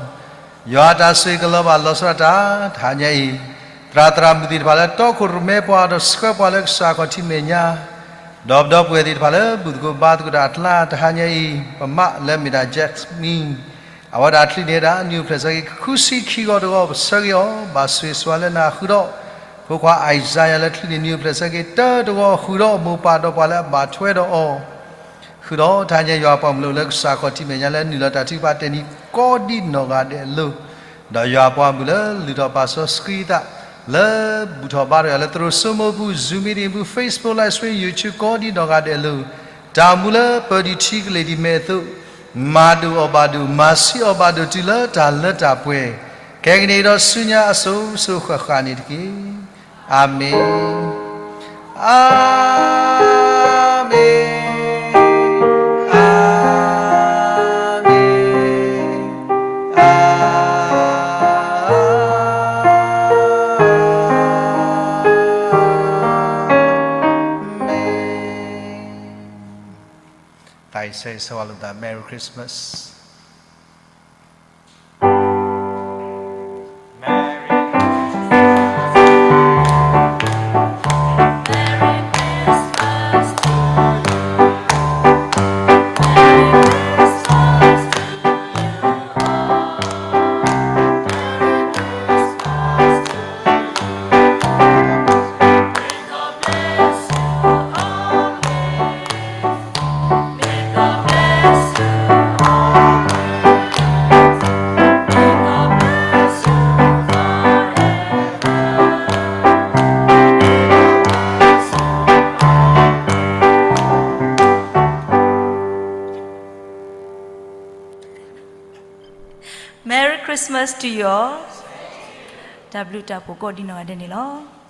ယွၤအတၢ်ဆိၣ်ဂ့ၤကလီၤဘၣ်လီၤဆီဒၣ်တၢ် တဟါညါအံၤ, သရၣ်သရၣ်မုၣ်သ့ၣ်တဖၣ်လၢ တီခိၣ်ရိၣ်မဲပှၤ ဒီးဆှၢပှၤလၢကစၢ်ခီၣ်ထံးမဲာ်ညါ, ဒီးပဒီပုၢ်ဝဲၢ်သ့ၣ်တဖၣ်လၢ ဘူၣ်သကိးဘါသကိးတၢ်အကျါ တဟါညါအံၤ, ပမးလၢမ့ၢ်ဒၣ် Jasmine အဝဲဒၣ်ချုးန့ၢ်ဝဲဒၣ် နံၣ်အိၣ်ဖျဲၣ်ဆၢက့ၤ ဃုဆံခံဂီၤတဂီၤ ပဆၢဂ့ၤအီၤ ဘၣ်ဆိၣ်ဂ့ၤဆိၣ်ဝါလၢနၤဃုာ်ဒီး ဖိခွါ Isaiah လၢချုးန့ၢ် နံၣ်အိၣ်ဖျဲၣ်ဆၢက့ၤ တၢတဂီၤ ဃုာ်ဒီးမိၢ်ပၢ်ဒီးပှၤလၢအဘၣ်ထွဲဒီးအီၤ ဃုာ်ဒီးတဟါညါ ယွၤပှၤမုၢ်လၢ်လၢကစၢ်ခီၣ်ထံးမဲာ်ညါလၢ နုာ်လီၤတၢ်ထုကဖၣ်တဲာ်နံၤကိးဒံနီၢ်ဂၤဒဲးအလိၤ, ဒီးယွၤပှၤမုၢ်လၢလုၢ်ထီၣ်ပာ်စီဆှံသး လၢဘူၣ်ထီၣ်ဘါထီၣ်ယၤလၢ သရိာ်စိမိၢ်ပူၤ Zoom meeting ပူၤ Facebook Live Stream YouTube ကိးဒံနီၢ်ဂၤဒဲးအလိၤ, တၢ်အိၣ်မူလၢပၢၢ်ဒံးထံကလ့ၢ်ဒံးမဲာ်အသိး, မၤဒိၣ်အီၣ်ဘၣ်ဒိၣ် မၤဆံးအီၣ်ဘၣ်ဒိၣ်တုၤလၢတၢ်လၢတၢ်ပှဲၤ, ခဲကနံၣ်အံၤဒီးဆူညါအစိၤစိၤဃၣ်ဃၣ်န့ၣ်တက့ၢ်. အၤမ့ၣ်, အၤမ့ၣ်, အၤမ့ၣ်, အၤမ့ၣ်. တၢ်အံၤဆၢဂ့ၤဆၢဝါလိာ်သး Merry Christmas. Merry Christmas to you all. တၢ်ဘျုးတၢ်ဖှိၣ်ကိးဒံနီၢ်ဂၤဒဲးန့ၣ်လီၤ.